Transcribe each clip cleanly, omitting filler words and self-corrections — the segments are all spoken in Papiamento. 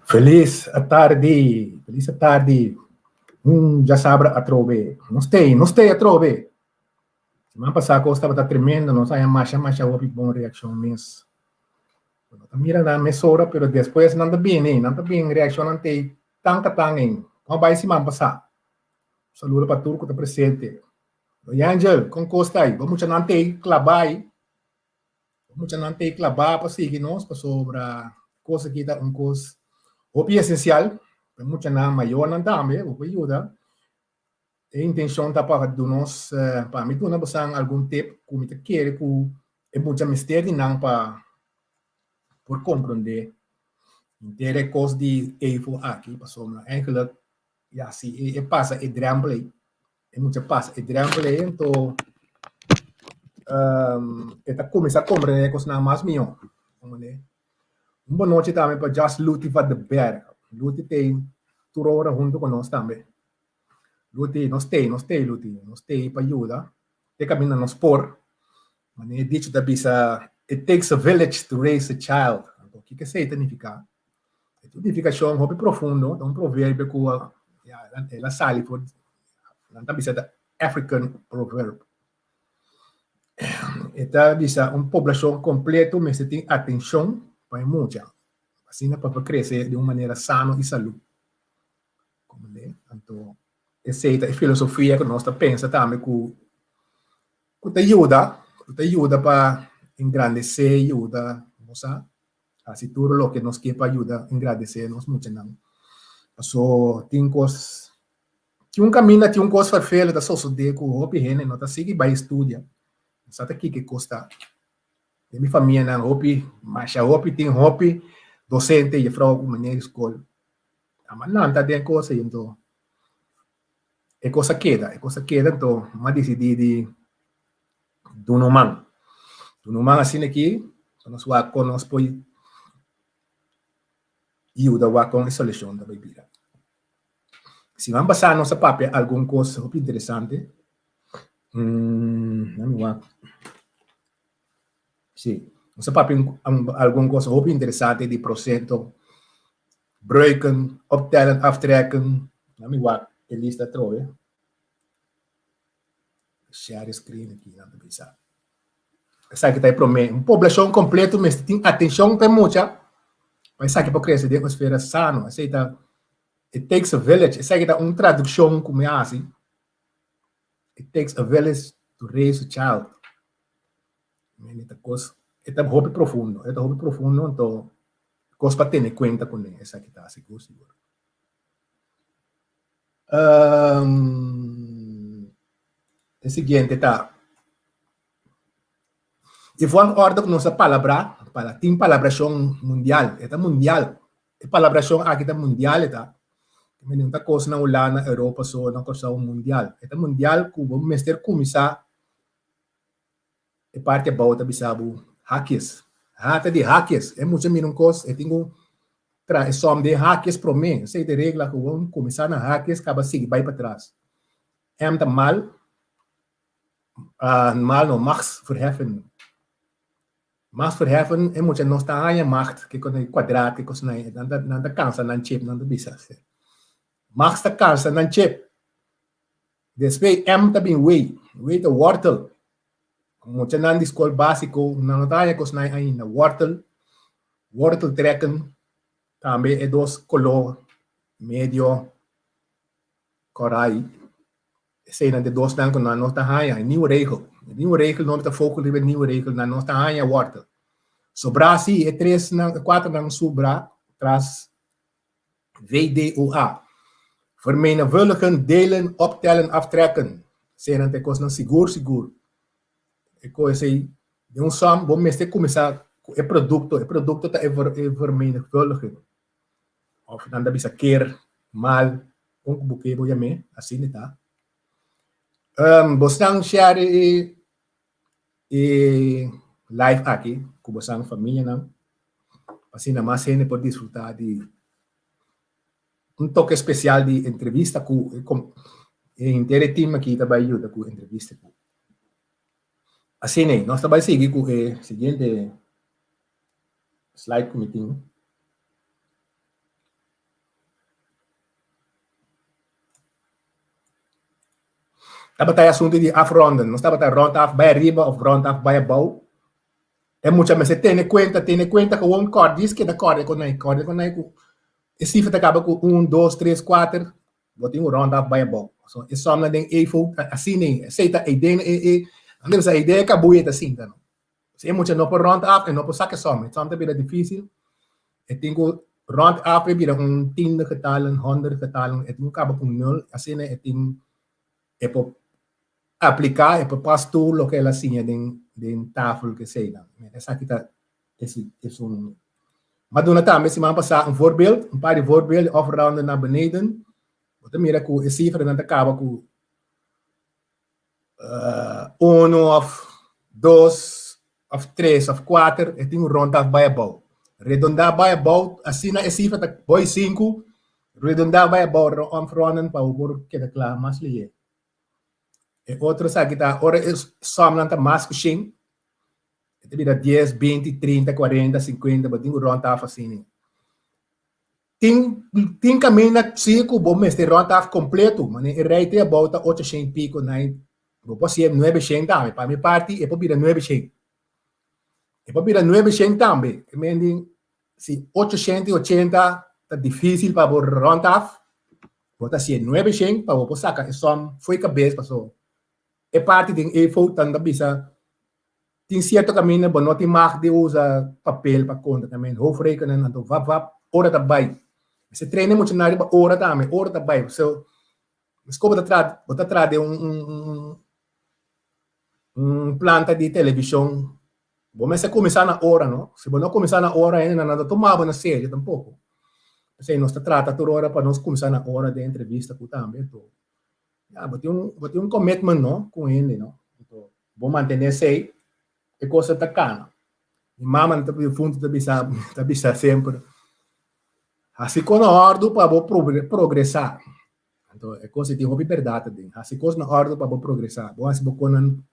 Felis atardi, felis atardi. Un djasabra atrobe. Nos t'ei, nos t'ei atrobe. Siman pasá kos tabata tremendo, nos haña masha masha hopi bon reakshon mes. Bo no ta mira nan mesora, pero despues nan ta bini, nan ta bin, reakshonnan t'ei tan ka tan ei. Kon a bai siman pasá? Un saludo pa tur ku ta presente. Roy Angel, kon kos ta ei? Bo muchanan t'ei klabá ei? Muchanan t'ei klabá pa sigui nos pasobra kos aki ta un kos hopi esensial pa muchanan, mayornan tambe bo por yuda. E intenshon ta pa duna nos, pa mi duna bosan algun tip ku mi ta kere ku e mucha mester di nan pa por komprondé henter e kos di EIFO aki pasobra eigenlijk ya si e pasa e drèmpel ei E mucha pasa e drempel ei, anto e ta kuminsá komprendé kosnan mas mihó. Un bon nochi tambe pa Just Luti van de Berg. Luti t'ei tur ora huntu ku nos tambe. Luti, nos t'ei, nos t'ei Luti, nos t'ei pa yuda te kaminda nos por. Manera e dicho ta bisa, It takes a village to raise a child. Anto kiko esei ta nifiká? E ta un nifikashon hopi profundo, ta un proverbio ku ya el a sali for, nan ta bisa ta African proverb. E ta bisa un poblashon kompleto mester tin atenshon pa e mucha, asina pa por krese di un manera sano i salú. Komprendé? Anto esei ta e filosofia ku nos ta pensa tambe ku ku ta yuda, ku ta yuda pa engrandesé, yuda, bo sa, hasi tur loke nos ke pa yuda engrandesé nos muchanan. Paso tin kos, tin un kaminda, tin un kos ferfelu ta sosodé ku hopi hende no ta sigui bai studia. No sa ta kiko e kos ta. Den mi famianan hopi, masha hopi, tin hopi dosente, jefrou ku meneer di skol. Ama nan ta den kos ei, anto e kos a keda, e kos a keda, anto mi a disidí di duna un man. Duna un man asina aki, pa nos wak kon nos por yuda wak kon e solushon ta bai bira. Siman pasá nos a papia algun kos hopi interesante. Nan mi wak. Sí, nos a papia algun kos hopi interesante di prosento, breuken, optellen, aftrekken. Nan mi wak e lista atrobe. Share screen aki nan ta bisa. Esaki ta e promé. Un poblashon kompleto mester tin atenshon pa e mucha pa esaki por krese den un esfera sano. Esei ta it takes a village. Esaki ta un tradukshon ku mi a hasi. It takes a village to raise a child. Mi ta kos e ta hopi profundo. E ta hopi profundo anto kos pa tene kuenta kuné. Esaki ta sigur sigur. E siguiente ta, E volgorde ku nos a palabrá, pa tin palabrashon mundial, e ta mundial, e palabrashon aki ta mundial e ta, no ta kos na Hulanda, Europa so, na Kòrsou, mundial. E ta mundial ku bo mester kuminsá E parti abou ta bisa bo hakjes. Ha ta di hakjes. E mucha mira un kos, e tin ku traha e som den hakjes promé. Esei ta e regla ku bo kuminsá na hakjes kaba sigui bai patras. M ta mal, mal no, machtsverheffen. Machtsverheffen, e mucha no sta haña macht, ke kos kuadrat, ke kosnan ei. Nan ta nan ta kansa nan chip, nan ta bisa. Macht ta kansa nan chip. Despues M ta bin W. W ta wortel. Muchanan di skol básiko nan no ta haña kosnan ainda. Wortel, wortel trekken, tambe e dos koló medio korai. Eseinan ta e dosnan ku nan no ta haña. E nieuwe regel. E nieuwe regel no ta focus riba e nieuwe regel. Nan no ta haña wortel. Sobrá si e tresnan, e kuaternan sobrá tras VDOA. Vermenigvuldigen, delen, optellen, aftrekken. Eseinan ta e kosnan sigur sigur. E kos ei, den un som bo mester kuminsá ku e produkto. E produkto ta e vermenigvuldiging. Òf nan ta bisa keer, maal, kon ku bo ke bo yam'é, asina e ta. Bosnan share e e live aki ku bosan famianan asina mas hende por disfruta di un toke spesial di entrevista ku e henter e team aki ta bai yuda ku entrevista ku. Asina ei, nos ta bai sigui ku e siguiente slide ku mi tin. Tabata e asuntu di afronden. Nos tabata rond af bai ariba of rond af bai abou. E mucha mester tene kuenta, tene kuenta gewoon kòrda, djis keda kòrda kon ei, kòrda kon ei ku e sifra ta kaba ku un, dos, tres, kuater, bo tin ku rond af bai abou. So e sòmnan den efo ta asina ei, esei ta e den e e, nan ta bisa e idea kabuya ta sinta no. Si e mucha no por rond af e no por saka e sòm, e sòm ta bira difísil, e tin ku rond af e bira un tiende getalen, honderd getalen, e tin ku kaba ku nul, asina e tin e por apliká, e por pas tur loke el a siña den den tafel ku eseinan. Esaki ta esun. M'a duna tambe siman pasá un voorbeeld, un par di voorbeeld di afronden naar beneden. Bo ta mira ku e sifranan ta kaba ku unu òf dos òf tres òf kuater, e tin un rònt af bai abou. Redondá bai abou, asina e sifra ta boi sinku, redondá bai abou afronden pa bo por keda kla mas lihé. E otro esaki ta ora e sòmnan ta mas ku shen, e ta bira dies, binti, trinta, kuarenta, sinkuenta, bo tin ku rònt af asina. Tin tin kaminda si ku bo mester rònt af kompleto, manera e rei te abou ta ocho shen piko, nai bo por hasié nuebe shen tambe. Pa mi parti e por bira nuebe shen. E por bira nuebe shen tambe. Te men di si 880 ta difísil pa bo rònt af, bo ta hasié 900 pa bo por saka e sòm fo'i kabes pasobra e parti den efo ta bisa Tin cierto caminda bo no tin mag di usa papel pa conta tambe, hoofdrekenen, anto vap vap, ora ta bay. Mester traina e muchanan riba ora tambe, ora ta bay. So, mesco bo ta traha, bo ta traha den un un un planta di television, bo mester cuminsa na ora no. Si bo no cuminsa na ora hendenan no ta tuma bo na serio tampoco. P'esei nos ta trata tur ora pa nos cuminsa na ora den entrevista cu tambe. Anto, ya, bo tin un, bo tin un commitment no, cu hende no. Anto, Bo mantené esei, e cosa ta cana. Mi mama ta difunto ta bisa ta bisa semper, hasi cos na ordu pa bo progresá. Anto e cos ei tin hopi berdad aden. Hasi cos na ordu pa bo progresá. Bo hasi bo cosnan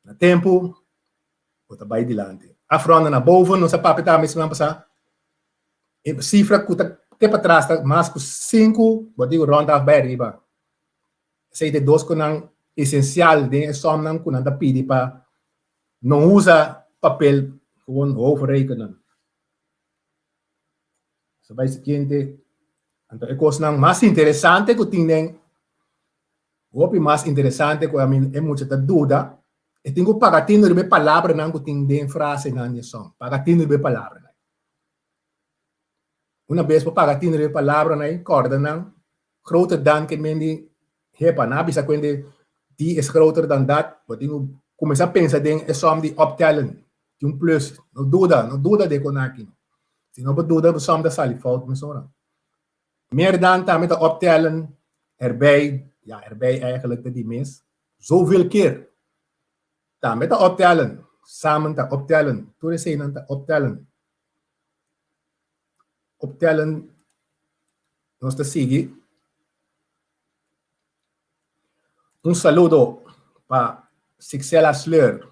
na tempu, bo ta bai dilanti. Afronda na boven, nos a papia tambe siman pasá. E sifra ku ta te patras ta mas ku sinku, bo digu rònt af bai ariba. Esei ta e dos konan esensial den e sòmnan ku nan ta pidi pa no usa papel gewoon hoofdrekenen. Nos ta bai sigiente. Anto e kosnan mas interesante ku tin den, hopi mas interesante ku ami e mucha ta duda, e tin ku paga tinu riba e palabranan ku tin den frasenan di e sòm. Paga tinu riba e palabranan. Una bes bo paga tinu riba e palabranan ei, kòrda nan Groter dan ke men di hepa, nan a bisa kuende die is groter dan dat, bo tin ku kuminsá pensa den e som di optellen, tin un plus, no duda, no duda den kon aki no. Si no bo duda bo som ta sali fout mesora. Meer dan tambe ta optellen, erbij, ja erbij eigenlijk ta di mes, zoveel keer tambe ta optellen, samen ta optellen, tur eseinan ta optellen. Optellen nos ta sigui. Un saludo pa Sixela Sleur.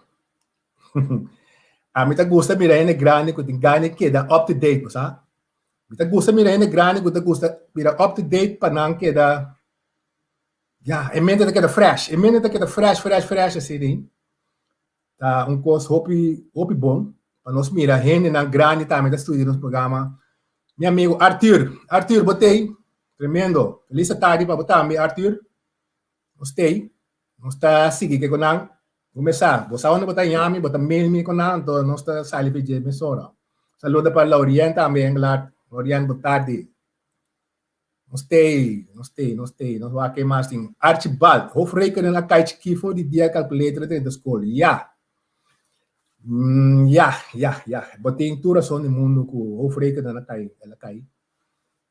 Ami ta gusta mira hende grandi ku tin gana di keda up to date, bo sa. Mi ta gusta mira hende grandi ku ta gusta mira up to date pa nan keda, ya, e mente ta keda fresh, e mente ta keda fresh, fresh, fresh asina. Ta un kos hopi hopi bon pa nos mira hendenan grandi tambe ta studia nos programa. Mi amigo Arthur, Arthur bo tei? Tremendo. Felis atardi pa bo tambe Arthur. Nos tei. Nos ta sigui ke ku nan. Bo mes sa, bo sa unda bo ta yami, bo ta mail mi ku nan, anto nos ta sali pa dje mesora. Saludo pa Laurien tambe, Engelhard. Laurien, bo tardi. Nos tei, nos tei, nos tei, nos wak ke mas tin. Archibald, hoofdrekenen a kai chikí for di dia calculator a drenta skol. Ya. Ya, ya, ya. Bo tin tur rason di mundu ku hoofdrekenen a kai, el a kai.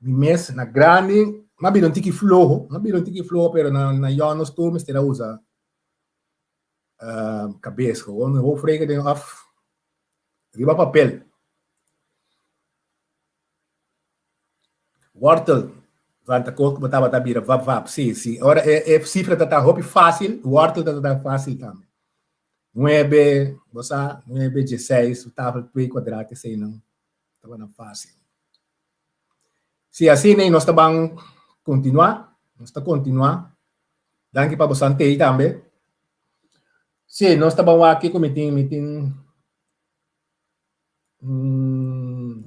Mi mes na grandi, m'a bira un tiki floho, m'a bira un tiki floho, pero na na yòn nos tur mester a usa kabes. Gewoon hoofdrekening òf riba papel. Wortel, want ta kos ku bo tabata bira vap vap. Sí, sí. Ora e e sifra ta ta hopi fásil, wortel ta ta fásil tambe. Nuebe, bo sa, nuebe, dieseis, tafel twee kuadrat eseinan tabata fásil. Sí, asina nos ta ban kontinuá, nos ta kontinuá. Danki pa bosan tei tambe. Sí, nos ta ban wak kiko mi tin, mi tin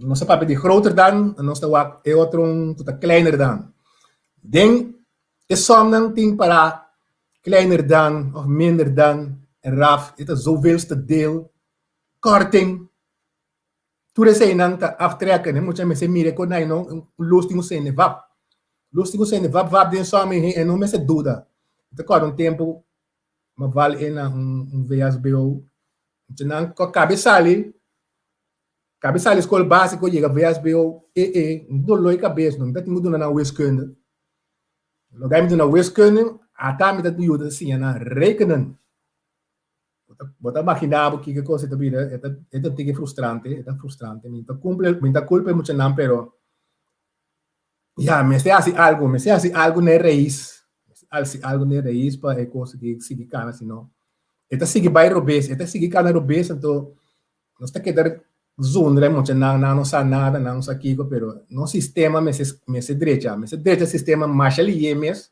nos ta papia di groter dan, nos ta wak e otro un ku ta kleiner dan. Den e somnan tin para kleiner dan of minder dan en raf, e ta zoveelste deel, korting. Tur eseinan ta aftrekken. E mucha mester mira e konai no, un lus tin un sende vap. Lus tin un sende vap vap den sòmi e no mester duda. Mi ta kòrda un tempu mi a val e na un VSBO. Muchanan ku a kabe sali, kabe sali skol básiko yega VSBO, e e un doló di kabes no. Mi ta tin ku duna nan wiskunde. Loke mi duna wiskunde, ata mi ta yuda siña nan rekenen. Bo ta imaginá bo kiko kos e ta bira, e ta e ta tiki frustrante, e ta frustrante. Mi ta kumple, mi ta kulpa e muchanan pero ya mester hasi algu, mester hasi algu na e rais, mester hasi algu na e rais pa e kos aki sigui kana sino e ta sigui bai robes, e ta sigui kana robes anto nos ta keda zundra e muchanan, nan no sa nada, nan no sa kiko pero nos sistema mester mester drecha, mester drecha sistema masha lihé mes.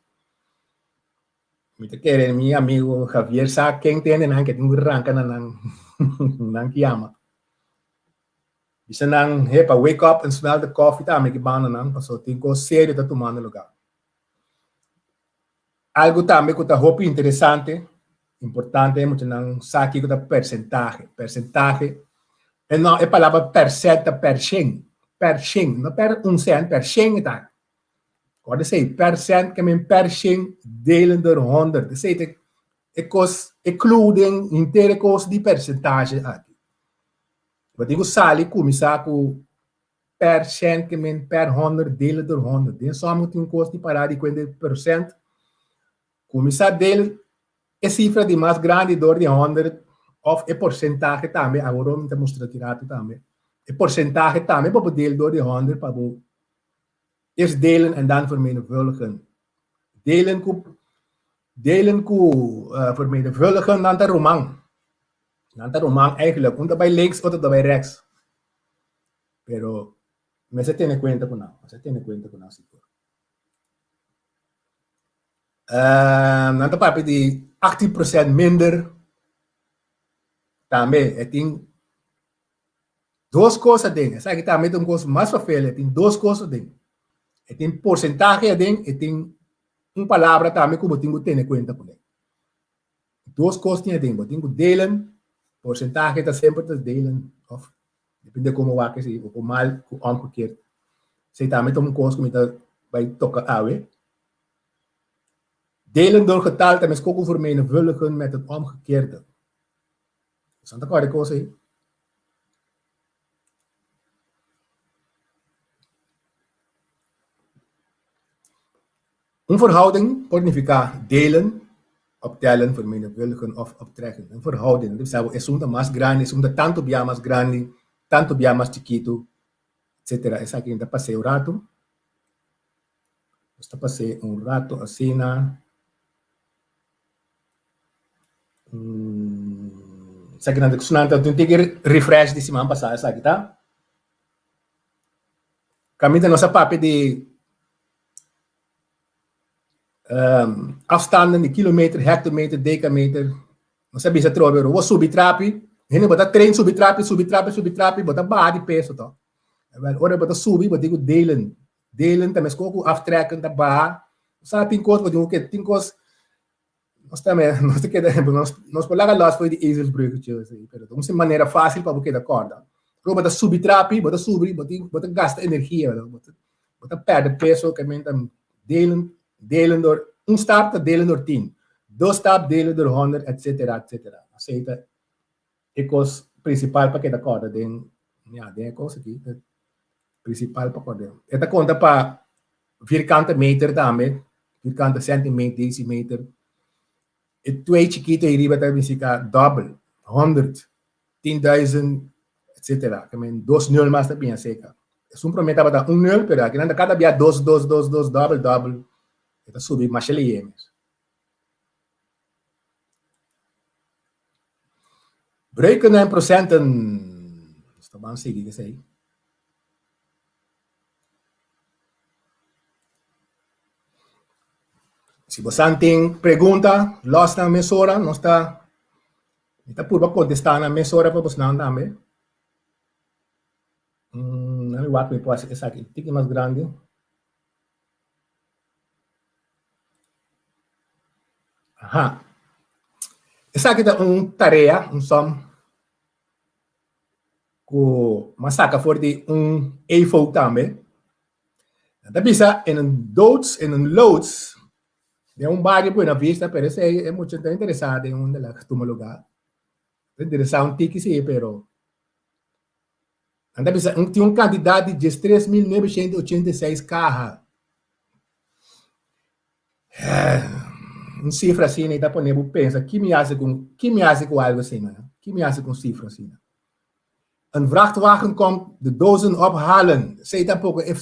Mi ta kere mi amigo Javier sa ken tende nan ke tin ku ranka na nan nan ki yama. Bisa nan hepa wake up and smell the coffee tambe ki banda nan paso tin kos serio ta tumando lugar. Algo tambe ku ta hopi interesante, importante e muchanan sa kiko ta persentahe. Persentahe e no e palabra percent ta pershen, pershen no per un cent pershen e ta. Kòrda esei, pèrsènt ke men pèrshen delen dor honderd. Esei ta e kos, e clue den henter e kos di pèrsentahe aki. Bo tin ku sali kuminsá ku pèrsènt ke men pèr honderd delen dor honderd. Den sòm ku tin un kos di pará di kuenta e pèrsènt, kuminsá del e sifra di mas grandi dor di honderd òf e porsentahe tambe, awor mi ta mustra ki ratu tambe, e porsentahe tambe bo por del dor di honderd pa bo Eerst delen en dan vermenigvuldigen. Delen ku delen ku vermenigvuldigen nan ta ruman. Nan ta ruman eigenlijk. Un ta bai links, otro ta bai rechts. Pero mester tene kuenta ku nan. Mester tene kuenta ku nan sigur. Nan ta papia di 18% minder. Tambe e tin Dos kos aden, esaki tambe ta un kos mas fafel, e tin dos kos aden. E tin porsentahe aden, e tin un palabra tambe ku bo tin ku tene kuenta kuné. Dos kos tin aden, bo tin ku delen, porsentahe ta semper ta delen òf depende komo wak esei, bo por mal ku omgekeerd. Esei tambe ta un kos ku mi ta bai toka awe. Delen door getal ta meskos ku vermenigvuldigen met het omgekeerde. Boso ta kòrda e kos ei? Un verhouding por nifiká delen, optellen, vermenigvuldigen òf optrekken. Un verhouding, ta bisa bo esun ta mas grandi, esun ta tantu bia mas grandi, tantu bia mas chikitu, etsetera. Esaki ta pas'é un ratu. Nos ta pas'é un ratu asina. Esaki nan ta kusinan ta tin tiki refresh di siman pasá esaki ta. Kaminda nos a papia di afstanden di kilometer, hectometer, decameter. Nos a bisa atrobe ora bo subi trapi, hende bo ta train subi trapi, subi trapi, subi trapi, bo ta baha di peso to. Awel ora bo ta subi bo tin ku delen. Delen ta meskos ku aftrekken ta baha. Sa tin kos bo tin ku ke tin kos Nos tambe, nos ta keda, nos, nos por laga los for di ezelsbruggetje esei, pero ta un manera fácil pa bo keda kòrda. Ora bo ta subi trapi, bo ta subi, bo tin, bo ta gasta energia, bo ta, bo ta pèrdè peso, ke men ta delen, delen dor, un stap ta delen dor tin, dos stap delen dor honderd, etcetera, etcetera. Esei ta e kos prinsipal pa keda kòrda den, ya, den e kos aki, ta prinsipal pa kòrda. E ta konta pa vierkante meter tambe, vierkante centimeter, decimeter. E twee chikito ei riba ta nifiká dòbel, honderd, tienduizend, etcetera. Ke men dos nul mas ta biña seka. Esun promé tabata un nul, pero akinan ta kada bia dos, dos, dos, dos, dòbel, dòbel. E ta subi masha lihé mes. Breuken en procenten. Nos ta ban sigui esei. Si bosan tin pregunta, los nan mesora, nos ta mi ta purba kontestá nan mesora pa bosnan tambe. Nan mi wak mi por hasi esaki un tiki mas grandi. Aha. Esaki ta un tarea, un som ku mi a saka for di un EFO tambe. Nan ta bisa in een doods, in een loods, den un bario Buena Vista, pero esei e mucha no ta interesá den unda la tuma lugá. Ta interesá un tiki sí, pero nan ta bisa tin un kantidat di diestres mil nuebeshent ochenta i seis kaha. Un sifra asina ta pone bo pensa, ki mi hasi ku, ki mi hasi ku algu asina? Ki mi hasi ku un sifra asina? Een vrachtwagen komt de dozen ophalen. Esei tampoko e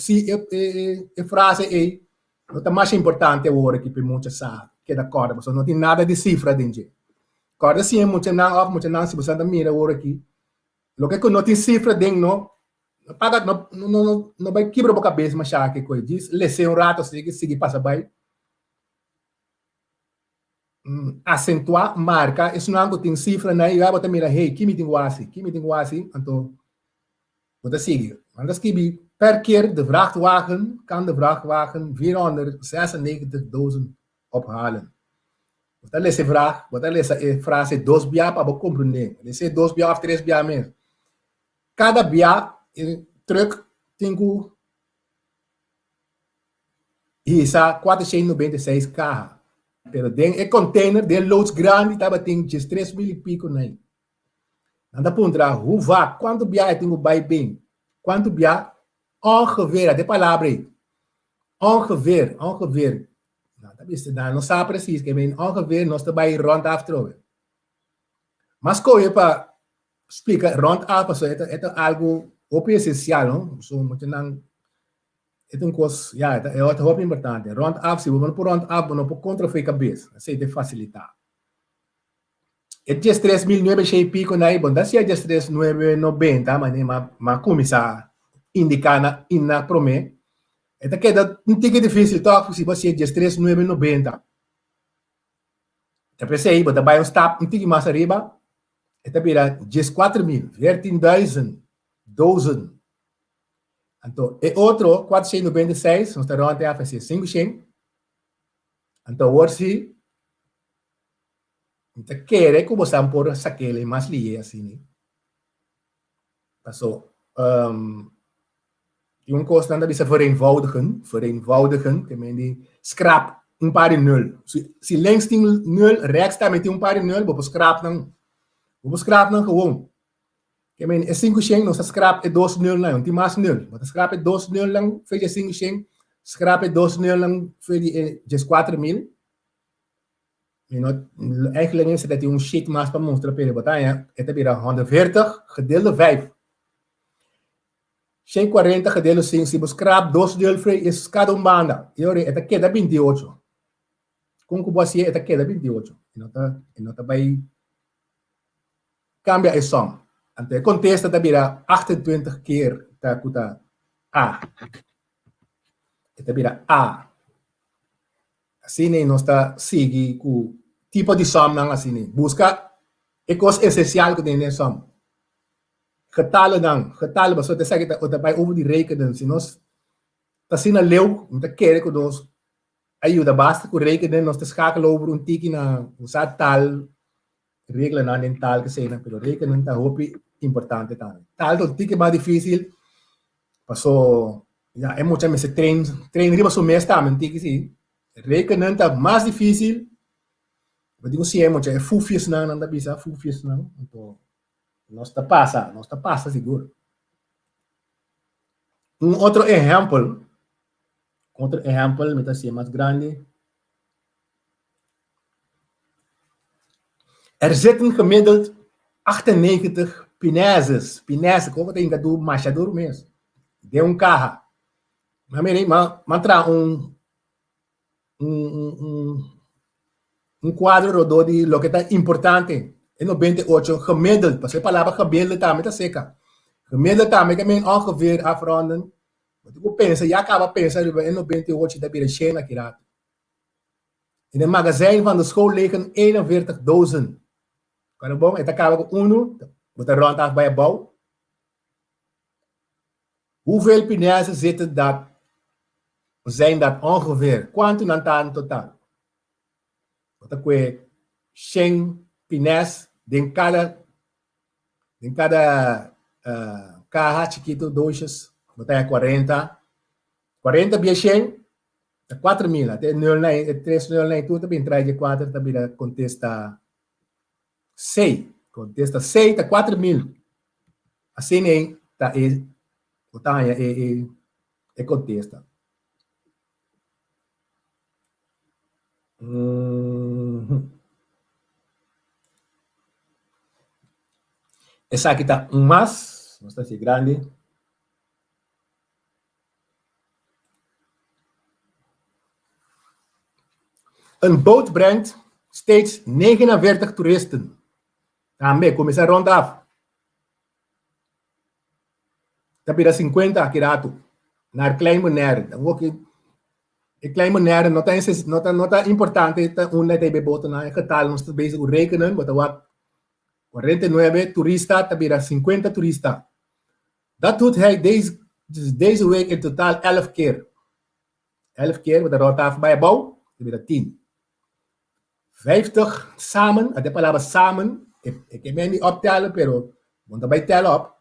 e e frase ei no ta masha importante awor aki pa e mucha sa keda kòrda pasobra no tin nada di sifra den dje. Kòrda siña e muchanan òf muchanan si boso ta mira awor aki loke ku no tin sifra den no no paga no no no bai kibra bo kabes masha aki koe djis les'é un rato asina sigui pasa bai. Asentuá, marka esunnan ku tin sifranan i bai bo ta mira, hey, ki mi tin ku hasi? Ki mi tin ku hasi? Anto bo ta sigui. Nan ta skibi, per keer de vrachtwagen kan de vrachtwagen 496 dozen ophalen. Bo ta lesa e vraag, bo ta lesa e frase dos bia pa bo komprendé. Lesa e dos bia òf tres bia mes. Kada bia e trùk tin ku Hisa 496 kaha, pero den e container den loods grandi tabatin diestres mil i pico nai. Nan ta puntra hoe vaak, cuanto bia e tin cu bay bin, cuanto bia ongeveer, ata e palabra ey, ongeveer, ongeveer, nan ta bisa, nan no sa precies, ke men ongeveer nos ta bay rond af trobe. Mas coge pa splica rond af pasobra e ta e ta algo hopi esencial, no, so muchanan E ta un kos, ya, e ta e ta hopi importante. Rond af, si bo no por rond af, bo no por kontra for e kabes. Esei ta fasilitá. E diestres mil nuebe shei piko na ei, bo no ta siña diestres nuebe nobenta, manera m'a m'a kuminsá indiká na na promé. E ta keda un tiki difísil tòg si bo siña diestres nuebe nobenta. Ta p'esei bo ta bai un stap un tiki mas ariba, e ta bira dieskuater mil, veertienduizend, dozen. Anto e otro 496 nos ta rond af hasi 500. Anto awor si mi ta kere ku bosan por sak'el mas lihe asina. Paso um, tin un kos nan ta bisa vereenvoudigen, vereenvoudigen, ke men di skrap un par di nul. Si, si links tin nul, rechts tambe tin un par di nul, bo por skrap nan. Bo por skrap nan gewoon. Ke men e sinku shen nos ta skrap e dos nulnan, no tin mas nul. Bo ta skrap e dos nulnan fe di e sinku shen, skrap e dos nulnan fe di e dieskuater mil. Mi no, eigenlijk mester ta tin un sheet mas pa mustra, pero bo ta haña e ta bira honderdveertig gedeeld door vijf. Shen kuarenta gedeeld door sinku, si bo skrap dos nul fe es kada un banda, e ora e ta keda bintiocho. Kon ku bo hasié e ta keda bintiocho, e no ta, e no ta bai Cambia e som. Anto e contesta ta bira 28 keer ta cu ta A. E ta bira A. Asina nos ta sigui cu tipo di somnan asina. Busca e cos esencial cu tin den som. Getallennan, getallen, pasobra esaki ta ta bay over di rekenen. Si nos ta asina leu, mi ta kere cu nos a yuda basta cu rekenen, nos ta schakel over un tiki na usa tal Reglanan den tal keseinan, pero reglanan ta hopi importante tambe. Tal ta un tiki mas dificil, paso ya e mucha mester train, train riba su mes tambe un tiki si. Reglanan ta mas dificil, bo tin ku siña e mucha e fufjesnan nan ta bisa, fufjesnan, anto nos ta pasa, nos ta pasa sigur. Un otro ehempel, otro ehempel mi ta hasié mas grandi. Er zitten gemiddeld 98 punaises, punaises, komo ta hinka tur masha duru mes, den un kaha. Ma mira, ma ma traha un un un un kuadro rodó di loke ta importante, e 98 gemiddeld, pasobra e palabra gemiddeld tambe ta seka. Gemiddeld tambe ke men ongeveer afronden, bo tin ku pensa, ya kaba pensa riba e 98 ta bira shen aki rato. In het magazijn van de school liggen 41 dozen. Kòrda bon, e ta kaba ku unu, bo ta rònt af bai abou. Hoeveel punaise zitten dat, zijn dat ongeveer? Kuantu nan ta in total? Bo ta kue shen pines den kada den kada kaha chikitu, doosjes, bo ta haya 40. 40 bia shen ta 4000. Te nul na e tres nul na e tur ta bin trae dje kuater ta bira kontesta C. Kontesta C ta 4000. Asina ei ta e bo ta haña e e e kontesta. Esaki ta un mas, nos ta hasi grandi. Een boot brengt steeds 49 toeristen. Tambe, kuminsá rond af. Ta bira 50 aki ratu. Naar Klein Bonaire. Dan word e Klein Bonaire no ta no ta no ta importante ta unda ta e botonan e getal nos ta bezig ku rekenen bo ta wak 49 turista ta bira 50 turista. Dat doet hij deze, dus deze week in totaal 11 keer. 11 keer, bo ta ròt af bai abou, ta bira 10. 50 samen, e palabra samen, e ke men di optellen, pero bo no ta bai tel op.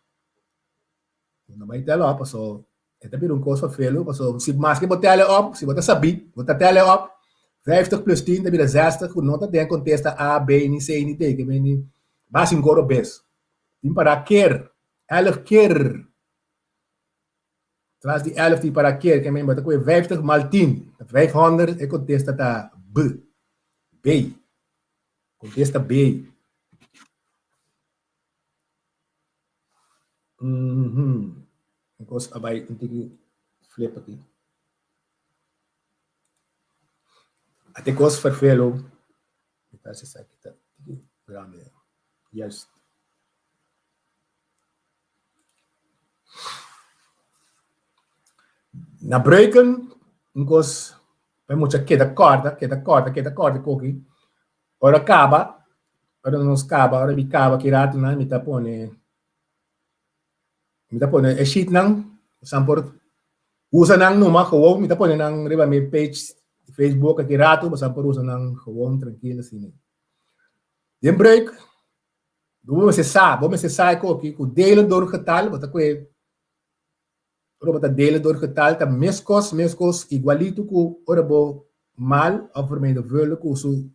Bo no ta bai tel op, paso e ta bira un kos vervelu, paso si maske bo tel e op, si bo ta sabí, bo ta tel e op, 50 plus 10 ta bira 60, ku no ta den kontesta A, B, ni C, ni D, ke men di basi un koro bes. Tin para ker, 11 ker. Tras di 11 tin para ker, ke men bo ta kohe 50 mal 10, ta 500, e kontesta ta B. B. Kontesta B. Mm-hmm. Un kos a bai un tiki flip aki. Ate kos ferfelo. Mi ta esaki ta tiki grande. Juist. Na breuken un kos pa e mucha keda kòrda, keda kòrda, keda kòrda koki. Ora kaba, ora nos kaba, ora mi kaba ki ratunan mi ta pone, mi ta pone e sheetnan, san por usa nan numa gewoon, mi ta pone nan riba mi page di Facebook aki ratu, boso por usa nan gewoon trankil asina. Den breuk Bo mester sa, bo mester sa e koki ku delen door getal, bo ta kue, ora bo ta delen door getal ta meskos, meskos, igualito ku ora bo mal òf vermenigvuldig ku su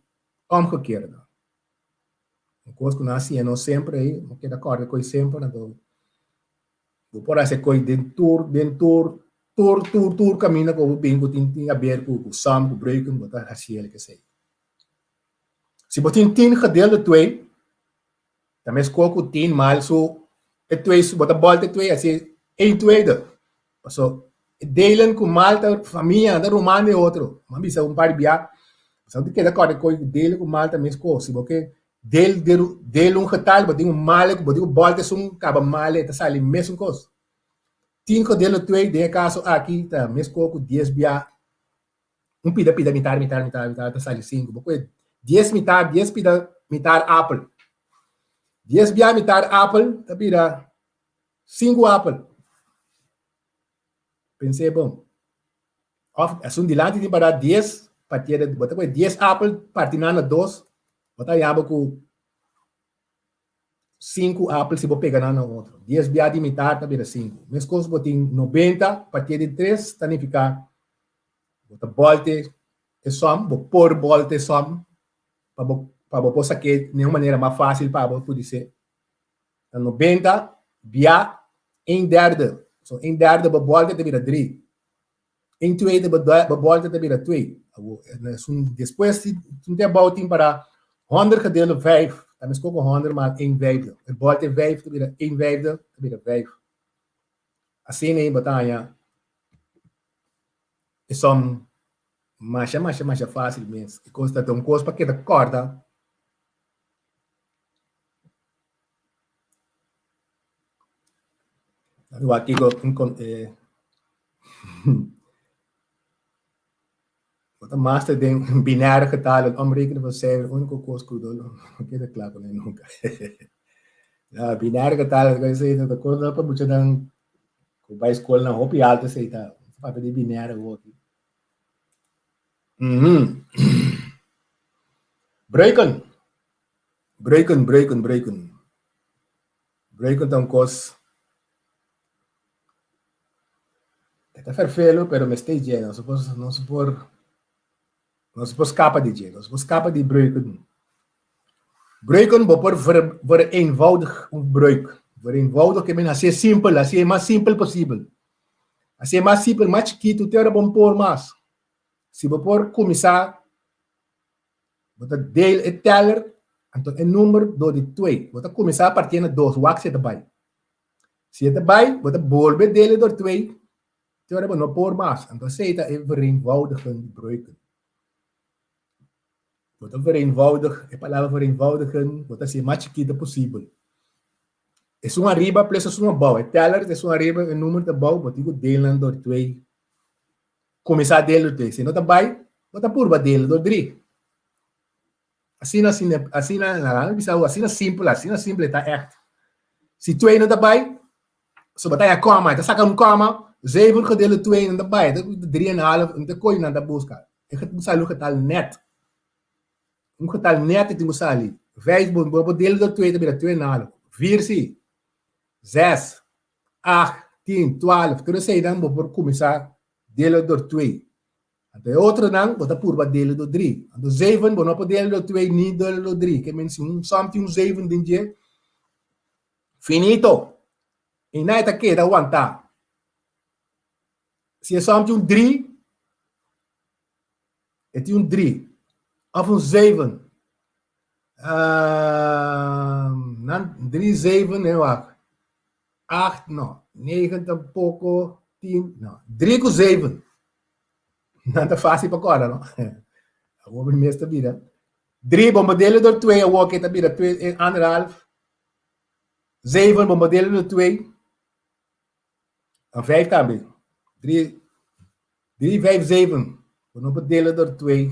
omgekeerde. Un kos ku nan a siña nos semper ei, bo keda kòrda e koi semper, anto bo por hasi e koi den tur, den tur, tur, tur, tur kaminda ku bo bin ku tin tin haber ku ku som, ku breuken, bo ta hasi el kesei. Si bo tin tin gedeelde twee, ta meskos ku tin mal su e twee su bo ta bòlta e twee hasi een tweede. Paso e delen ku mal ta famia ta ruman di e otro. Mi a bisa un par di bia, bo ta keda kòrda e kos ku delen ku mal ta meskos. Si bo ke del del un getal bo tin un male ku bo tin ku bòlta esun kaba male ta sali mesun kos. Tin gedeelde twee den e kaso aki ta meskos ku dies bia Un pida pida mitar mitar mitar mitar ta sali sinku. Bo kohe dies mitar dies pida mitar apel. Dies bia mitar apel ta bira sinku apel. Pens'é bon. Of esun dilanti tin para dies partié de bo ta kohe dies apel parti nan na dos bo ta haña bo ku Sinku apel si bo pega nan na otro. Dies bia di mitar ta bira sinku. Meskos bo tin nobenta partié di tres ta nifiká bo ta bòlte e sòm, bo por bòlte e sòm pa bo pa bo por sak'é den un manera mas fásil pa bo pudi ser. Ta nobenta bia ein derde. So ein derde bo bòlte ta bira dri. Ein tweede bo bòlte ta bira twee. Awor esun despues di un te abou tin para honderd gedeeld door vijf, ta meskos ku honderd maal ein vijfde. E bòlte vijf ta bira ein vijfde ta bira vijf. Asina ei bo ta haña e sòm masha masha masha fásil mes. E kos ta un kos pa keda kòrda. Wak kiko e. Bo ta master den binaire getalen, omrekenen van cijfer, úniko kos ku no keda kla kuné nunka. Ja, binaire getalen, ku esei ta kos pa muchanan ku bai skolnan hopi alto esei ta papia di binaire awor aki. Breuken, breuken, breuken, breuken. Breuken ta un kos E ta ferfelu, pero mester dje, nos por, nos por, nos por skapa di dje, nos por skapa di breuken. Breuken bo por ver, vereenvoudig un breuk. Vereenvoudig ke men hasié simpel, hasié mas simpel posibel. Hasié mas simpel, mas chikitu, te ora bo por mas. Si bo por kuminsá, bo ta deel e teller, anto e number dor di twee. Bo ta kuminsá partié na dos, wak si e ta bai. Si e ta bai, bo ta bolbe dele dor twee, te ora bo no por mas. Anto esei ta e vereenvoudigen di breuken. Bo ta vereenvoudig, e palabra vereenvoudigen, bo ta hasi e mas chikito posibel. Esun ariba plus esun abou, e teller ta esun ariba, e numero ta abou, bo tin ku dele nan dor twee. Kuminsá dele dor twee. Si no ta bai, bo ta purba dele dor drie. Asina, asina, asina, laga mi bisa bo, asina simpel, asina simpel e ta ègt. Si twee no ta bai, so bo ta haña kòma, e ta saka un kòma, zeven gedeeld door twee no ta bai, e ta drie en half, no ta koe nan ta buska. E ta sali un getal nèt. Un getal nèt e tin ku sali. Vijf, bo bo deel door twee ta bira twee en half. Vier si, zes, acht, tien, twaalf, tur eseinan bo por kuminsá deel door twee. Anto e otronan bo ta purba dele do dri. Anto zeven bo no por dele do twee ni dele do dri. Ke men si un som tin un zeven den dje, finito. I nan e ta keda wantá. Si e som tin un dri, e tin un dri of un zeven. Nan dri zeven, e wak. Acht, no. Negen tampoko, tien, no. Dri ku zeven. Nan ta fásil pa kòrda, no? Awor mi mes ta bira. Dri, bombardele dor twee, awor ke ta bira twee, eh, anderhalf. Zeven, bombardele dor twee. En vijf tambe. Dri, dri, vijf, zeven. Bo no por dele dor twee,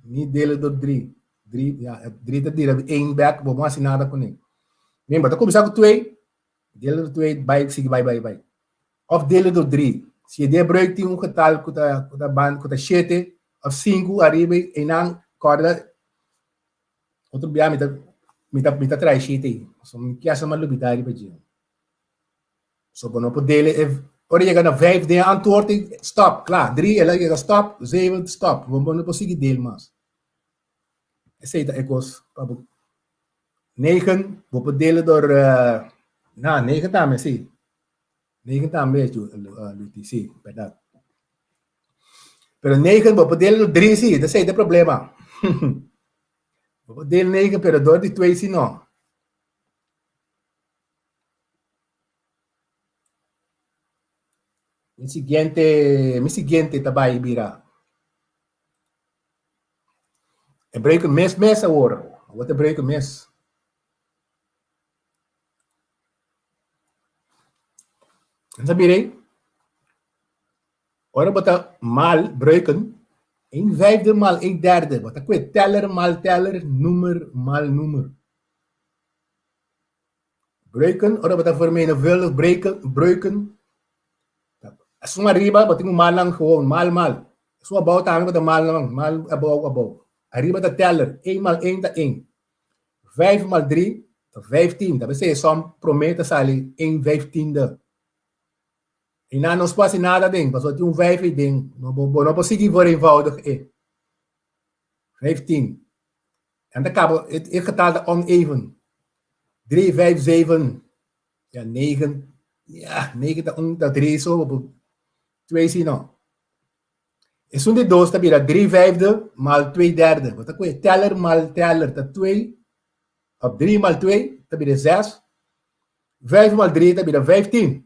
ni dele dor dri. Dri, ja, dri ta bira één bèk, bo no hasi nada kuné. Nen, bo ta kuminsá ku twee, Dele door twee, bai, sigui bai, bai, bai. Of dele door drie. Si e debreuk tin un getal ku ta, ku ta ban, ku ta shete of sinku ariba, einan kòrda otro bia mi ta, mi ta, mi ta trae shete ei. So mi kier sa mas lubidá riba dje. So bo no por dele e, ora yega na vijf den e antwoord ei, stop, kla. Drie, el a yega stop, zeven, stop. Bo no por sigui dele mas. Esei ta e kos pa bo Negen, bo por dele door, na, negen tambe, si. Negen tambe, Luti, si, berdad. Pero negen, bo por dele door drie, si, esei ta e problema. Bo por dele negen, pero door di twee si no. Mi siguiente, mi siguiente ta bai bira. E breken mes mes awor. Awor ta breken mes. Nan sa bira ei? Ora bo ta mal breken, een vijfde mal een derde. Bo ta kue teller mal teller, numer mal numer. Breken, ora bo ta vermenigvuldig breken, breken. Esun ariba bo tin un malnan gewoon, mal mal. Esun abou tambe bo ta malnan, mal abou abou. Ariba ta teller, een mal een ta een. Vijf mal drie ta vijftien, ta besei e som prome ta sali een vijftiende. I nan no por hasi nada den, pasobra tin un vijf ei den, no bo no por sigui vereenvoudig e. Vijftien. En ta kaba, e getal ta oneven. Drie, vijf, zeven, ja, negen, ja, negen ta un, ta drie so, bo twee si no. Esun di dos ta bira drie vijfde mal twee derde. Bo ta kohe teller mal teller ta twee, of drie mal twee ta bira zes, vijf mal drie ta bira vijftien.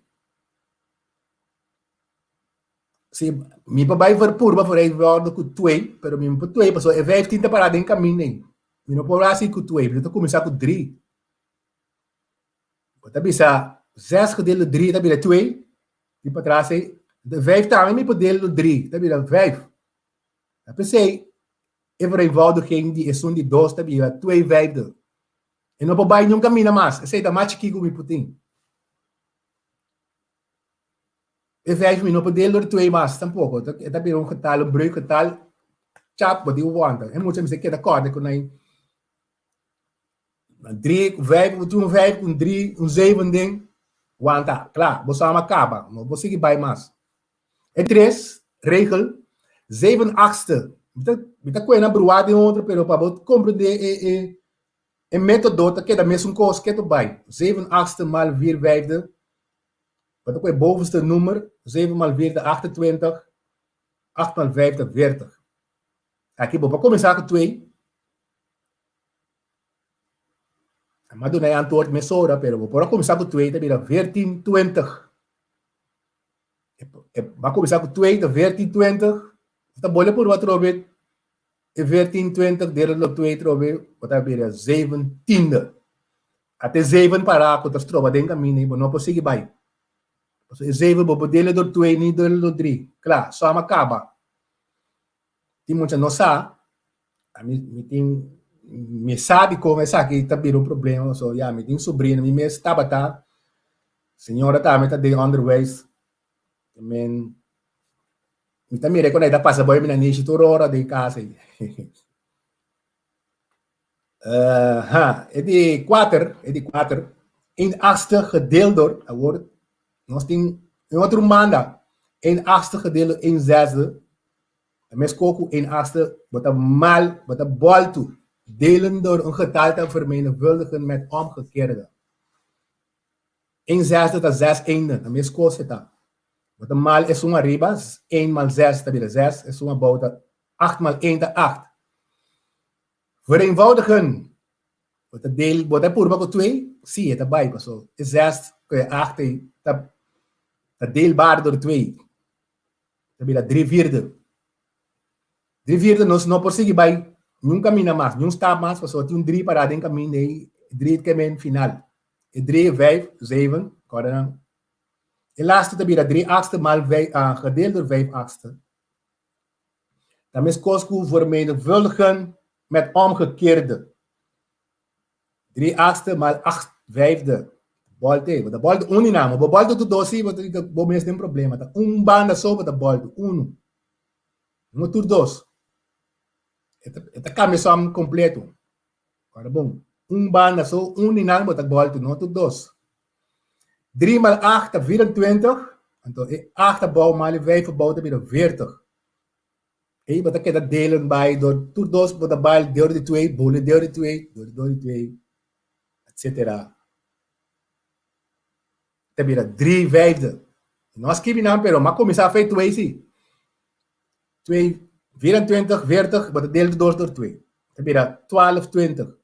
Si, mi por bai for purba for ei wòrdu ku twee, pero mi no por twee pasobra e vijftien ta pará den kaminda ei. Mi no por hasi ku twee, mi ta kuminsá ku drie. Bo ta bisa zes gedeeld door drie ta bira twee, di patras ei. De vijf tambe mi por deel door drie, ta bira vijf. Ta p'esei e vereenvoudiging di esun di dos ta bira twee vijfde. E no por bai niun kaminda mas, esei ta mas chikí ku mi por tin. E vijf mi no por deel door twee mas tampoko, e ta bira un getal, un breukgetal, chap, bo tin ku wanta. E mucha mester keda kòrda ku nan drie, vijf, bo tin un vijf, un drie, un zeven den, wanta, kla, bo sama kaba, no por sigui bai mas. E tres, regel, zeven achtste. Mi ta, mi ta kuena bruá den otro, pero pa bo komprendé e, e, e método ta keda mesun kos ketu bai. Zeven achtste mal vier vijfde. Bo ta kohe bovenste nummer, zeven mal vier ta 28, acht mal vijf ta 40. Aki bo por kuminsá ku twee. Mi a duna e antwoord mesora, pero bo por a kuminsá ku twee ta bira 14, 20. E ba kuminsá ku twee ta 14, 20. Ta bole purba atrobe e 14, 20 dera lo twee atrobe bo ta bira zeven tiende. Ate zeven pará ku ta stroba den kaminda i bo no por sigui bai. Pasobra e zeven bo por dele dor twee ni dele dor drie. Kla, sòm a kaba. Tin mucha no sa, ami mi tin mi sa dikon esaki ta bira un problema so ya mi tin sobrino mi mes tabata señora tambe ta den onderwijs men mi ta mira kon e ta pasa bo e mi nanishi tur ora den kas ei. Ha, e di kuater, e di kuater, een achtste gedeeld door, awor nos tin un otro manda, een achtste gedeeld door een zesde, ta meskos ku een achtste, bo ta mal, bo ta bòltu, delen door un getal te vermenigvuldigen met omgekeerde. Een zesde ta zes eenden, ta meskos e ta. Bo ta mal esun ariba, een mal zes ta bira zes, esun abou ta acht mal een ta acht. Vereenvoudigen. Bo ta deel, bo ta purba ku twee? Sí, e ta bai paso e zes ku e acht ei ta ta deelbaar door twee. Ta bira drie vierde. Drie vierde nos no por sigui bai niun kaminda mas, niun stap mas pasobra tin un drie pará den kaminda ei, e drie ta keme final. E drie, vijf, zeven, kòrda nan. E laatste ta bira drie achtste mal vijf, gedeeld door vijf achtste. Ta meskos ku vermenigvuldigen met omgekeerde. Drie achtste mal acht vijfde. Bòlte, bo ta bòlte un di nan. Bo bòlte tur dos si, bo ta bo mes den problema. Ta un banda so bo ta bòlte, unu. No tur dos. E ta, e ta kambia sòm kompleto. Ora bon, un banda so, un di nan bo ta bòlte, no tur dos. Drie mal acht ta 24, anto e acht abou mal e vijf abou ta bira 40. Ei bo ta keda delen bai dor tur dos bo ta bai dor di twee, bole dor di twee, dor di dor di twee, etcetera. Ta bira drie vijfde. No a skibi nan pero m'a kuminsá fei twee si. Twee, 24, 40, bo ta del dos dor twee. Ta bira 12, 20.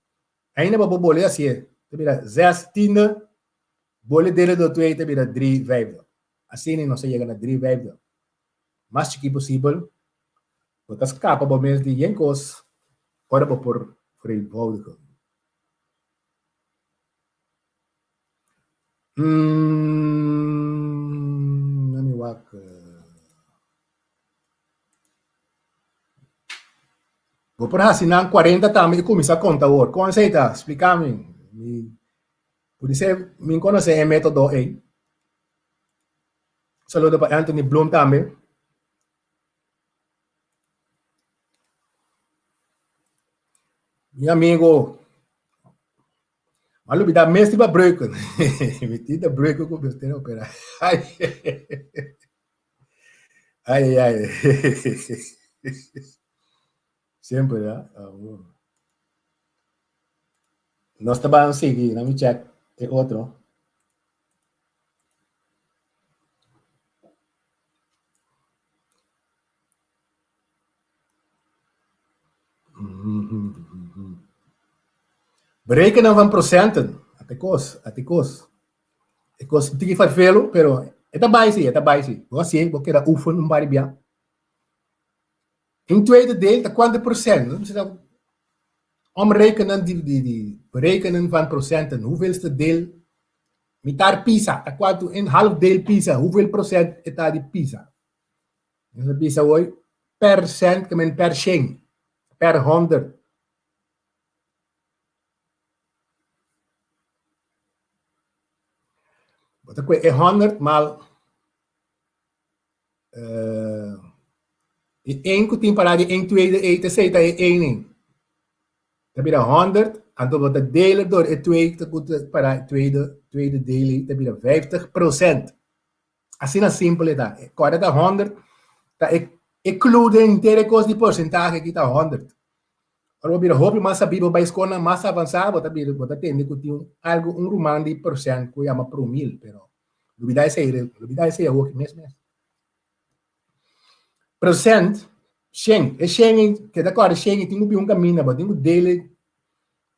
Ainda bo por bole hasié. Ta bira zes tiende, bole dele dor twee ta bira drie vijfde. Asina nos a yega na drie vijfde. Mas chikí posibel, bo ta skapa bo mes di yen kos ora bo por vereenvoudigen. Let me wak. Bo por hasi nan 40 tambe i kuminsá konta awor. Kon esei ta? Splika mi. Mi pudi ser mi konosé e método ei. Saludo pa Anthony Bloom tambe. Mi amigo, m'a lubida mes riba breuken. Mi tin ta breuken ku mester opera. Ai, ai, ai. Semper, ya. Nos ta ban sigui, na mi check e otro. Berekenen van procenten. Ate kos, ate kos. E kos tiki farfelo, pero e ta bai si, e ta bai si. Bo hasié, bo keda oefen un par di bia. Un tweede deel ta kuantu procent. Nos mester omrekenen di, di, di berekenen van procenten. Hoeveelste deel mitar pisa, ta kuantu een half deel pisa, hoeveel procent e ta di pisa. Nos a bisa hoy. Percent ke men per shen, per honderd. Bo ta kue e honderd mal e een ku tin pará di een tweede ei ta esei ta e een ei. Ta bira honderd, anto bo ta dele dor e twee ta ku ta pará e tweede, tweede deel ei ta bira vijftig procent. Asina simpel e ta. Kòrda ta honderd, ta e e clue den henter e kos di porsentahe aki ta honderd. Ora bo bira hopi mas sabí, bo bai skolnan mas avansá, bo ta bira, bo ta tende ku tin algu, un ruman di persènt ku yama promil, pero lubidá esei, lubidá esei awoki mes mes. Prosènt, shen, e shen ei, keda kòrda shen ei tin ku bin un kaminda, bo tin ku dele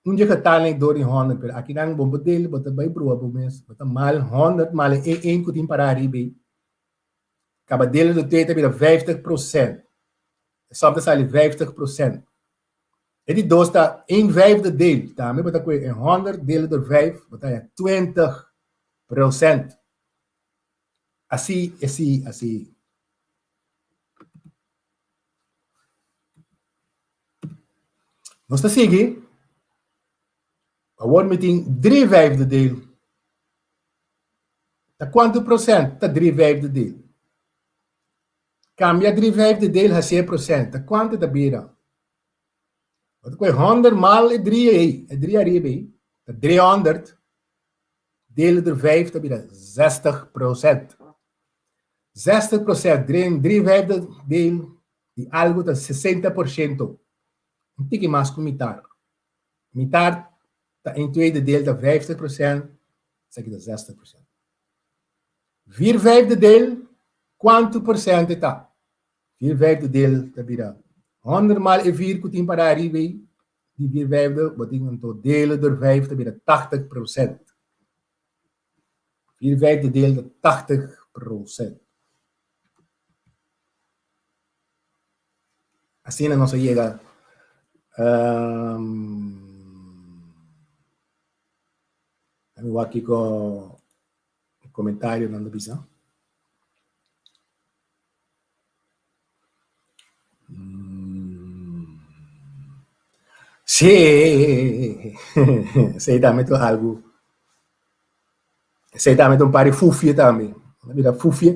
Un dje getal ei dor di honderd, pero akinan bo por dele, bo ta bai brua bo mes, bo ta mal honderd mal e een ku tin pará ariba ei. Kaba dele do twee ta bira vijftig prosent. E sòm ta sali vijftig prosent. E di dos ta een vijfde deel, tambe bo ta kohe e honderd dele dor vijf, bo ta haña twintig prosent. Así, así, así. Nos ta sigui. Awor mi tin drie vijfde deel. Ta kuantu prosent ta drie vijfde deel? Kambia drie vijfde deel hasié prosent. Ta kuantu ta bira? Bo ta kohe honderd mal e drie ei, e drie ariba ei, ta driehonderd deel door vijf ta bira zestig prosent. Zestig prosent, drie vijfde deel di algu ta sesenta por shento, un tiki mas ku mitar. Mitar ta een tweede deel ta vijftig prosent, esaki ta zestig prosent. Vier vijfde deel, kuantu prosent e ta? Vier vijfde deel ta bira honderd maal e vier ku tin para ariba ei, di vier vijfde, bo tin anto dele door vijf ta bira tachtig prosent. Vier vijfde deel ta tachtig prosent. Asina nos a yega mi wak kiko komentarionan ta bisa. Sí, esei tambe ta algu, esei tambe ta un par di fufia tambe. Nan bira fufia.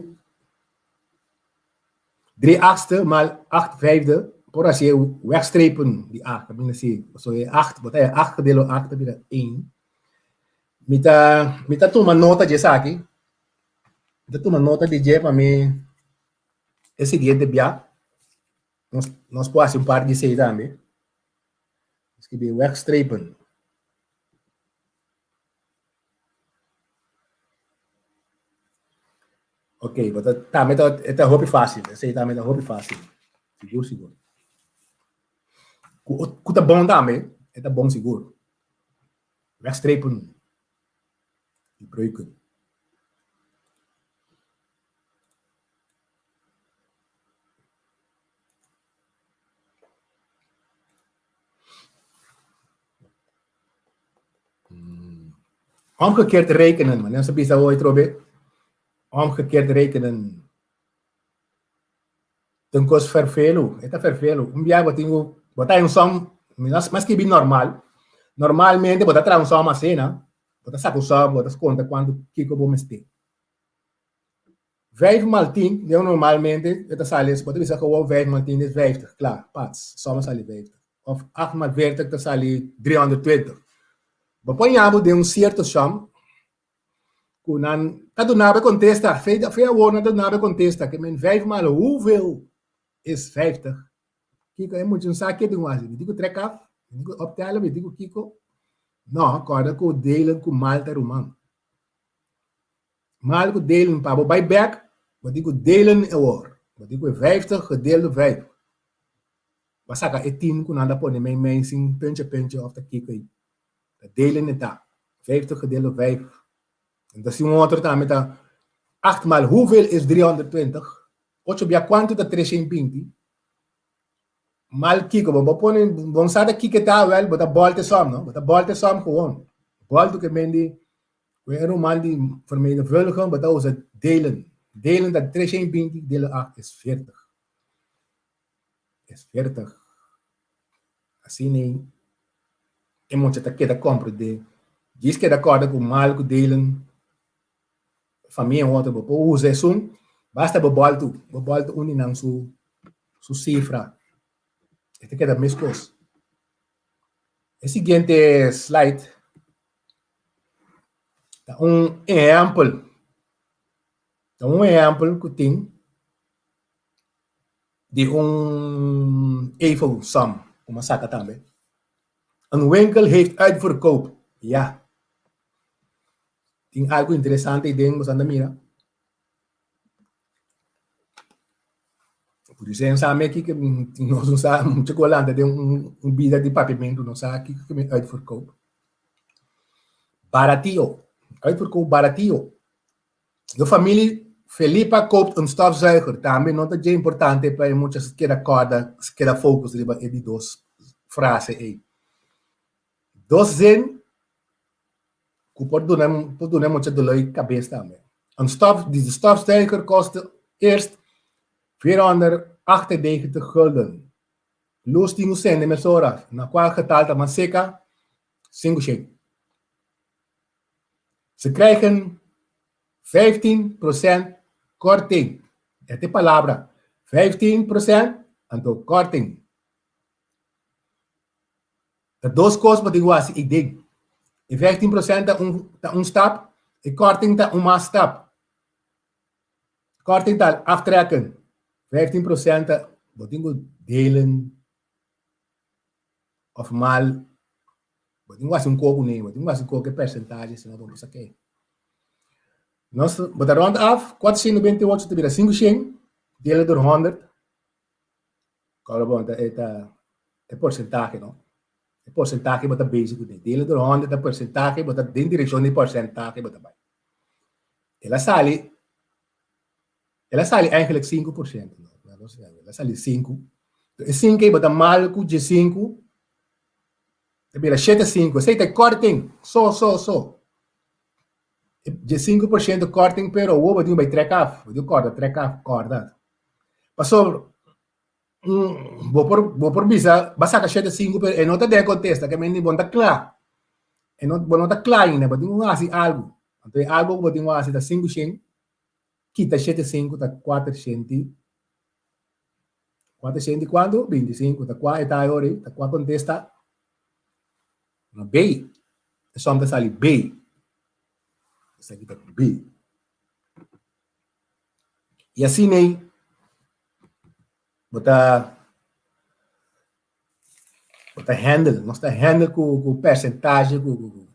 Drie achtste maal acht vijfde por hasi e wegstrepen di acht, ta bini asi. Pasobra e acht, bo ta haña acht gedeeld door acht ta bira één. Mi ta, mi ta tuma nota di esaki. Mi ta tuma nota di dje pa mi e siguiente bia nos nos por hasi un par di esei tambe. Skibi wegstrepen. Ok, bo ta tambe ta e ta hopi fácil, esei tambe ta hopi fácil. Sigur sigur. Ku ku ta bon tambe, e ta bon sigur. Wegstrepen di breuken. Omgekeerd rekenen, manera nos a bisa hoy trobe, omgekeerd rekenen. Ta un kos ferfelu, e ta ferfelu. Un biaha bo tin ku, bo ta un som, mi a skibi normal, normalmente bo ta traha un som asina, bo ta saka un som, bo ta konta kuantu kiko bo mester. Vijf maal tien, den normalmente e ta sali, bo ta bisa gewoon vijf maal tien is vijftig, klaar, pats, som a sali vijftig. Of acht maal veertig ta sali driehonderdtwintig. Bo por ña bo den un sierto som ku nan ta duna bo e kontesta, fe fe awor nan ta duna bo e kontesta, ke men vijf maal hoeveel is vijftig? Kiko e mucha no sa ke tin ku hasi, mi tin ku trek af, mi tin ku optellen, mi tin ku kiko? No, kòrda ku delen ku mal ta ruman. Mal ku delen pa bo bai bek, bo tin ku delen e wor. Bo tin ku e vijftig gedeeld door vijf. Bo a saka e tien ku nan ta pone mei mei sin puntje puntje of ta kiko ei. Ta delen e ta. Vijftig gedeeld door vijf. En ta si un otro tambe ta acht maal hoeveel is driehonderdtwintig? Ocho bia kuantu ta treshienbinti? Mal kiko, bo bo pone, bo no sa ta kiko e ta, wèl bo ta bòlta e sòm no, bo ta bòlta e sòm gewoon. Bòlta ku e men di Ku e ruman di vermenigvuldigen bo ta usa delen. Delen ta 320, delen 8 is 40. Es 40. Asina ei e mucha ta keda komprendé. Djis keda kòrda ku mal ku delen famia un otro bo por usa esun, basta bo bòltu, bo bòltu un di nan su su sifra. E ta keda meskos. E siguiente slide ta un ehèmpel, ta un ehèmpel ku tin di un evo-som ku mi a saka tambe. Een winkel heeft uitverkoop. Ya. Tin algu interesante ei den, boso anda mira. Por eso nos sa meki ke nos no sa mucho ku a lanta den un bida di papiamentu, no sa kiko ke men uitverkoop. Baratio, uitverkoop baratio. De familie Felipa koopt een stofzuiger. Tambe no ta dje importante pa e mucha keda kòrda, keda focus riba e di dos frase ei. Dos zin ku por duna por duna e mucha doló di kabes tambe. Een stof, de stofzuiger kostte eerst 498 gulden. Lus tin ku sende mesora, na kual getal ta mas seka? 500. Ze krijgen 15% korting. E ta e palabra, 15% anto korting. Ta dos kos bo tin ku hasi i den. E 15% ta un ta un stap, e korting ta un mas stap. Korting ta aftrekken. 15% ta bo tin ku delen of mal. Bo tin ku hasi un koko kuné, bo tin ku hasi un koko e persentahe sino bo no sa ke. Nos bo ta rond af, 428 ta bira 500, dele dor 100. Kòrda bon, ta e ta e porsentahe no. E porsentahe bo ta bezig kuné. Dele dor hòndert ta porsentahe, bo ta den direkshon di porsentahe bo ta bai. El a sali, el a sali eigenlijk 5% no. El a sali sinku. E sinku ei bo ta mal ku dje sinku, ta bira shete sinku. Esei ta e kòrting, so so so. E dje 5% kòrting pero awor bo tin ku bai trèk af. Bo tin ku kòrda trèk af, kòrda. Pasobra bo por bo por bisa ba saka shete sinku pero e no ta den kontesta ke men di bo no ta kla e no bo no ta kla ainda bo tin ku hasi algu anto e algu ku bo tin ku hasi ta sinku shen kita shete sinku ta kuater shenti kuater shenti kuantu binti sinku ta kua e ta ayora ei ta kua kontesta na B e som ta sali B esaki ta B. I asina ei bo ta bo ta handle, nos ta handle ku ku percentahe ku ku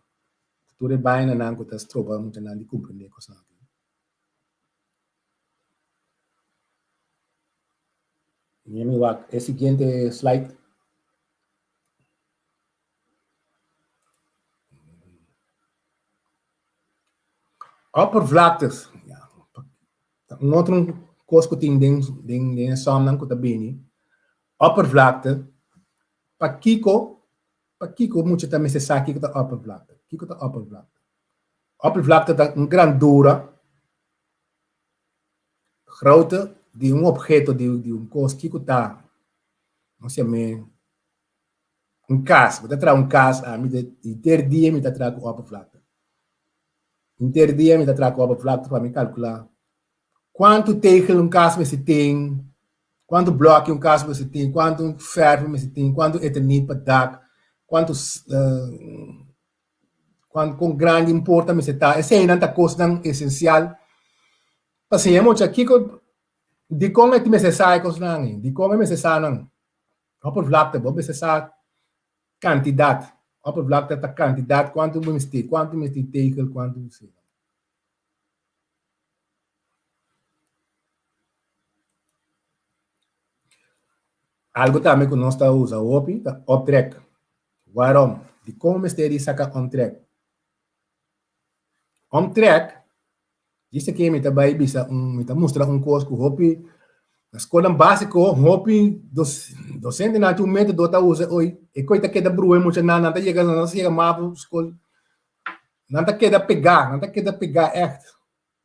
tur e bainanan ku ta stroba muchanan di comprende kosnan aki. Mi wak e siguiente slide. Oppervlaktes, ta un otro kos ku tin den den den e sòmnan ku ta bini. Oppervlakte, pakiko pakiko mucha ta mester sa kiko ta oppervlakte? Kiko ta oppervlakte? Oppervlakte ta un grandura grootte di un obheto di di un kos kiko ta nos yam'é un kas, bo ta traha un kas, ami ta henter dia mi ta traha ku oppervlakte. Henter dia mi ta traha ku oppervlakte pa mi kalkulá kuantu tegel un kas mester tin, kuantu blòki un kas mester tin, kuantu fèrf mester tin, kuantu eternit pa dak, kuantu kon grandi un porta mester ta. Eseinan ta kosnan esensial pa siña mucha kiko, dikon e mester sa e kosnan ei, dikon e mester sa nan. Oppervlakte, bo mester sa kantidat. Oppervlakte ta kantidat, kuantu bo mester, kuantu mester tegel, kuantu mester. Algo tambe ku nos ta usa hopi ta optrek. Waarom? Dikon mester di saka omtrek? Omtrek Djis aki mi ta bai bisa un, mi ta mustra un kos ku hopi na skolnan básiko, hopi dosentenan tin un método ta usa oy, e koi ta keda brua e muchanan, nan ta yega, nan ta yega mavo skol, nan ta keda pegá, nan ta keda pegá ègt.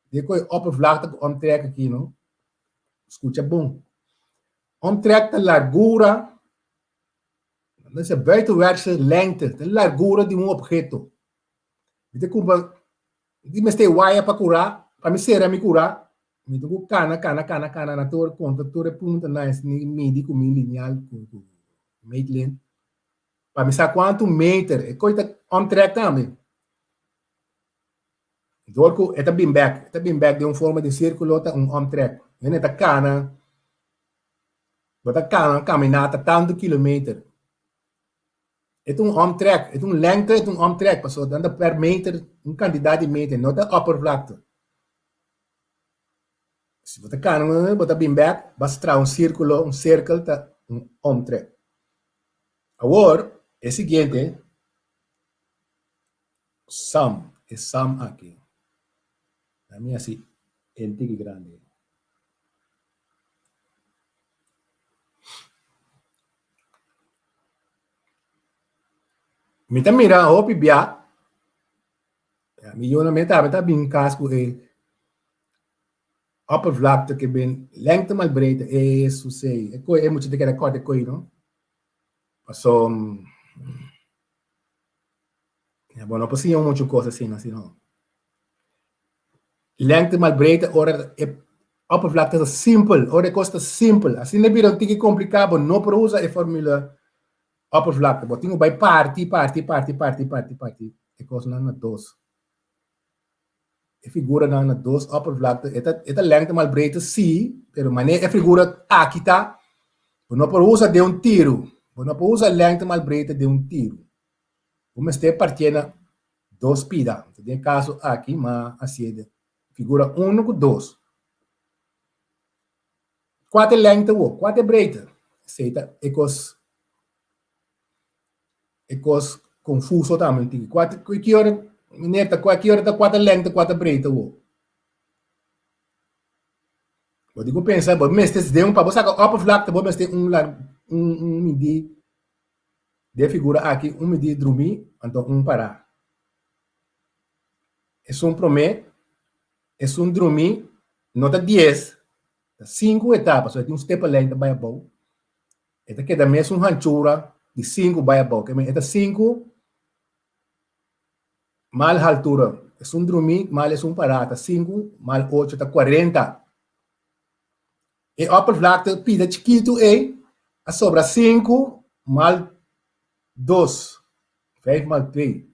Di e koi oppervlakte ku omtrek aki no, skucha bon. Omtrek ta largura, nan buitenwerkse lengte, ta largura di un obheto. Mi ta kumpra, mi mester waya pa kurá, pa mi sera mi kurá, mi ta ku kana, kana, kana, kana na tur konta tur e puntanan esei midi ku mi lineal ku ku meetlint pa mi sa kuantu meter, e koi ta omtrek tambe. Dor ku e ta bin bek, e ta bin bek den un forma di sirkulo ta un omtrek. Hende ta kana, bo ta kana kaminata tantu kilometer. E ta un omtrek, e ta un lengte, e ta un omtrek pasobra nan ta per meter un kantidat di meter, no ta oppervlakte. Si bo ta kana bo ta bin bek, bo a traha un sirkulo, un sirkel ta un omtrek. Awor e siguiente. Sam, e Sam aki. Na mi hasi el tiki grandi. Mi ta mira hopi bia, mi yona mi ta bin kas ku e oppervlakte ke bin lengte mal breedte, e susei, e koi e mucha ta keda kòrta e koi no. Paso Ya, bo no por siña muchu kos asina, si no. Lengte mal breedte ora e oppervlakte ta simpel, ora e kos ta simpel. Asina e bira un tiki kompliká, bo no por usa e formula oppervlakte. Bo tin ku bai parti, parti, parti, parti, parti, parti e kosnan na dos. E figuranan na dos oppervlakte. E ta, e ta lengte mal breedte sí, pero manera e figura aki ta, bo no por usa den un tiru. Bo no por usa lengte mal breedte den un tiru. Bo mester partié na dos pida. Den e kaso aki m'a hasié den figura unu ku dos. Kua ta e lengte awor? Kua ta e breedte? Esei ta e kos e kos konfuso tambe un tiki. Kua ta ki ora meneer ta ki ora ta kua ta lengte kua ta breedte awor? Bo tin ku pensa bo mester den un pa bo saka oppervlakte bo mester un lar un un midi Den figura aki un midí drumí anto un pará. Esun promé, esun drumí no ta dies, ta sinku etapa, so e tin un steppenlijn ta bai abou. E ta keda mesun hanchura di sinku bai abou, ke men e ta sinku mal haltura. Esun drumí mal esun pará ta sinku mal ocho ta kuarenta. E oppervlakte pida chikitu ei a sobra sinku mal dos, vijf mal twee,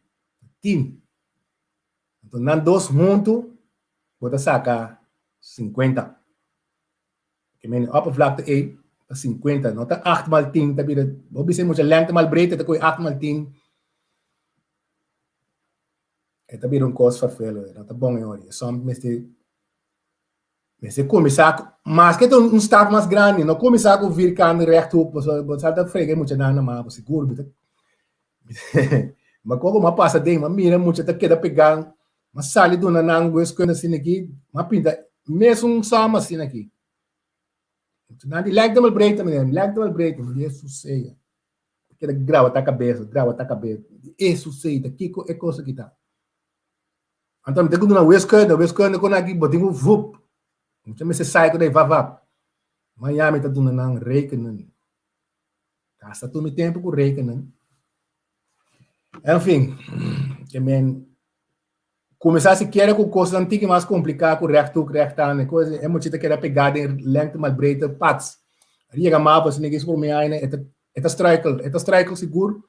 tien. Anto nan dos huntu bo ta saka sinkuenta. Ke mende oppervlakte ei ta sinkuenta, no ta acht mal tien ta bira, bo bisa e mucha lengte mal breedte ta kohe acht mal tien, e ta bira un kos ferfelu, no ta bon e ora. E som mester Mester kuminsá ku, maske ta un stap mas grandi, no kuminsá ku vierkant, rechthoek, pasobra bo sa ta frega e muchanan na mapa, sigur mi ta ma koko mi a pasa den, mi a mira mucha ta keda pegá, mi a sali duna nan wiskunde asina aki, mi a pinta mesun sòm asina aki. Nan di lengte mal breedte meneer, lengte mal breedte, mi di Hesus sea, mi keda graba ta kabes, graba ta kabes, mi di Hesus sea, ta kiko e kos aki ta? Anto mi ta ku duna wiskunde, wiskunde kon aki bo tin ku vup. Mucha mester sai ku dei vavap. Maña mi ta duna nan rekenen. Gasta tur mi tempu ku rekenen. En fin, ke men kuminsá sikiera ku kosnan tiki mas kompliká ku rechthoek, rechtane, kos e mucha ta keda pegá den lengte mal breedte pats. A yega mavo asina ki su promé aña e ta e ta struikel, e ta struikel sigur.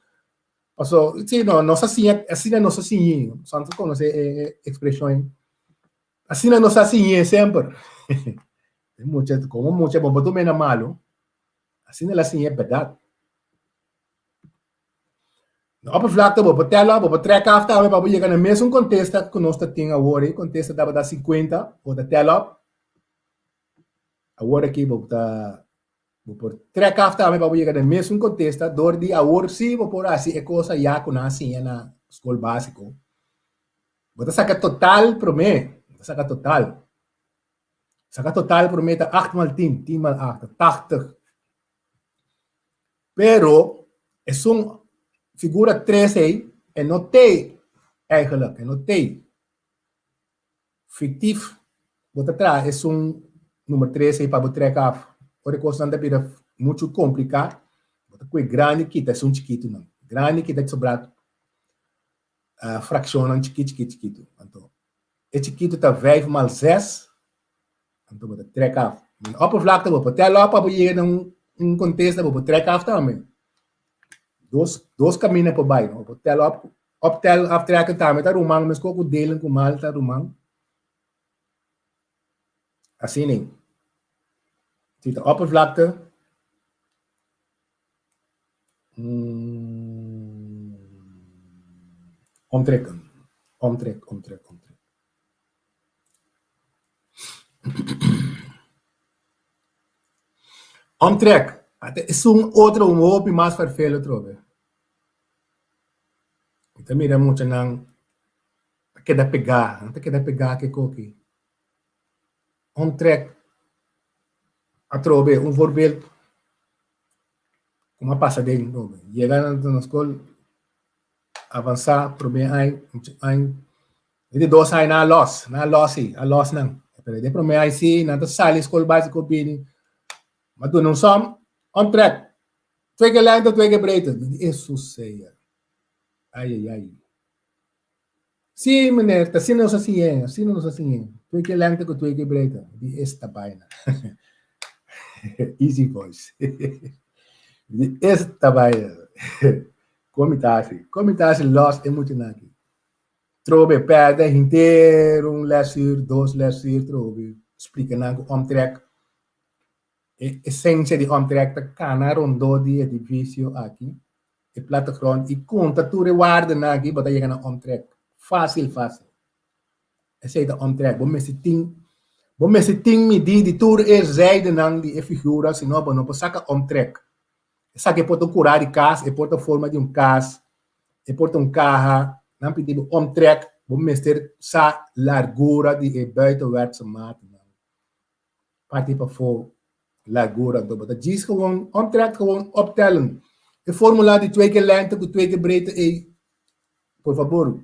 Paso, sí, no, nos a siña, asina nos a siñi, Santos conoce e, e expresion ei. Asina nos a siñi semper. E mucha, como mucha, bo bo mena malo. Asina la siñi verdad. Na oppervlakte bo por tel op, bo por trek af tambe pa bo yega na mesun contesta ku nos ta tin awor. E contesta tabata 50, bo ta tel op. Awor aki bo ta Bo por trek af tambe pa bo yega na e mesun kontesta dor di awor si bo por hasi e kos aya ku nan a siña na skol básiko. Bo ta saka total promé, bo ta saka total. Saka total promé ta acht mal tien, tien mal acht, ta tachtig. Pero esun figura tres ei e no tei eigenlijk, e no tei. Fiktif, bo ta traha esun number tres ei pa bo trek af. Ora e kosnan ta bira muchu kompliká, bo ta kue grandi kita esun chikitunan. Grandi kita sobrá frakshonnan chikit chikit chikitu. Anto e chikitu ta vijf maal zes, anto bo ta trek af. Men oppervlakte bo por tel op pa bo yega na un kontesta bo por trek af tambe. Dos dos kaminda por bai, bo por tel op, optel aftrekken tambe ta ruman meskos ku delen ku maal ta ruman. Asina ei. Si ta oppervlakte, omtrekken, omtrek, omtrek, omtrek. Omtrek, esun otro un hopi mas ferfel atrobe. Mi ta mira muchanan ta keda pegá, nan ta keda pegá ku e koki. Omtrek, atrobe un voorbeeld ku a pasa den atrobe. Yega na skol avansá promé aña, aña, e di dos aña nan a lòs, nan a lòs si, a lòs nan. Pero e di promé aña si nan ta sali skol básiko bini, mi a duna un sòm, omtrek, twee keer lengte, twee keer breedte. Mi di, Hesus Señor, ai ai ai. Sí, meneer, ta asina nos a siñ'é, asina nos a siñ'é. Twee keer lengte ku twee keer breedte. Di esta baina. Easy voice. Di esta baina. Kon mi ta hasi? Kon mi ta hasi lòs e muchanan aki? Trobe pèrdè henter un lèsuur, dos lèsuur trobe splika nan ku omtrek. E esensia di omtrek ta kana rondó di edifisio aki. E plattegrond y conta tur e waardenan aki bo ta yega na omtrek facil facil. Esey ta omtrek. Bo mester tin bo mester tin midi di tur e zijdenan di e figura sino bo no por saca omtrek. Esaki por ta un cura di cas, e por ta forma di un cas, e por ta un caha. Nan pidi bo omtrek, bo mester sa largura di e buitenwerkse maatnan. Parti pafó largura anto bo ta djis gewoon omtrek gewoon optellen. E formula di twee keer lengte ku twee keer breedte ei por fabor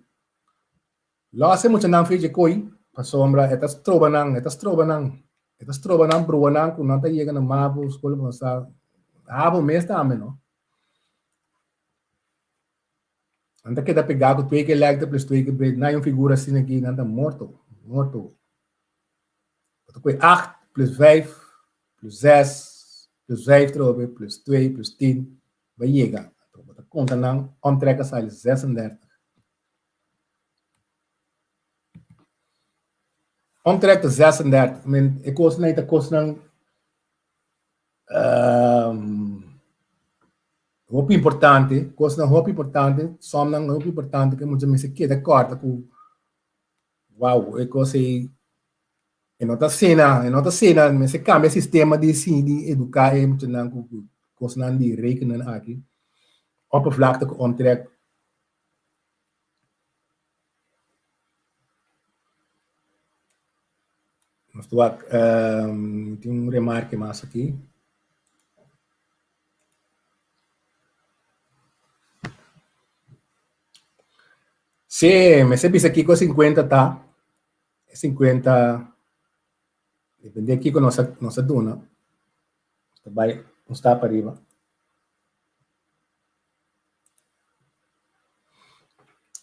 los e muchanan fecha koi pasobra e ta stroba nan e ta stroba nan e ta stroba nan brua nan ku nan ta yega na mavo skol avansa havo mes tambe no. Nan ta keda pegá ku twee keer lengte plus twee keer breedte nan hay un figura asina aki nan ta morto morto. Bo ta kohe acht plus vijf plus zes plus vijf trobe plus twee plus tien bo a yega. Anto bo ta konta nan omtrek a sali 36. Omtrek ta 36. I mean, e kosnan ei ta kosnan hopi importante, kosnan hopi importante, sòmnan hopi importante ku mucha mester keda kòrda ku Wow, e kos ei e no ta asina, e no ta asina. Mester kambia e sistema di si di eduká e muchanan ku ku kosnan di rekenen aki. Oppervlakte ku omtrek. Nos ta wak tin un remarke mas aki. Sí, mester bisa kiko 50 ta. E 50, depende kiko nos a, nos a duna. Nos ta bai un stap ariba.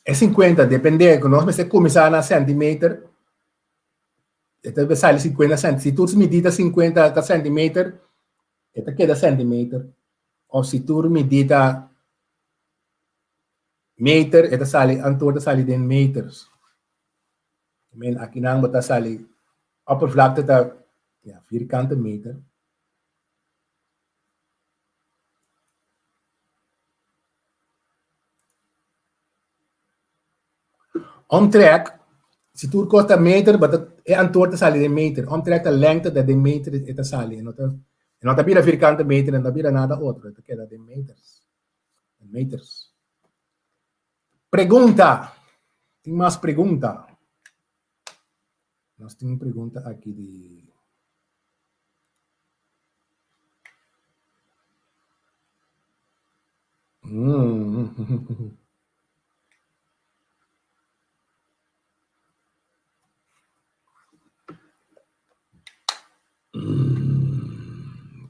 E 50, depende, ku nos mester kuminsá na centimeter. E ta sali 50 cent. Si tur midí ta 50 ta centimeter, e ta keda centimeter. Of si tur midí ta Meter, e ta sali, antwoord ta sali den meters. I mean, akinan bo ta sali, oppervlakte ta, ja, vierkante meter. Omtrek, si tur kos ta meter, bo ta, e antwoord ta sali den meter. Omtrek ta lengte ta den meter e ta sali. E no ta, e no ta bira vierkante meter, e no ta bira nada otro, e ta keda den meters. Meters. Pregunta. Tin mas pregunta? Nos tin un pregunta aki di Mm.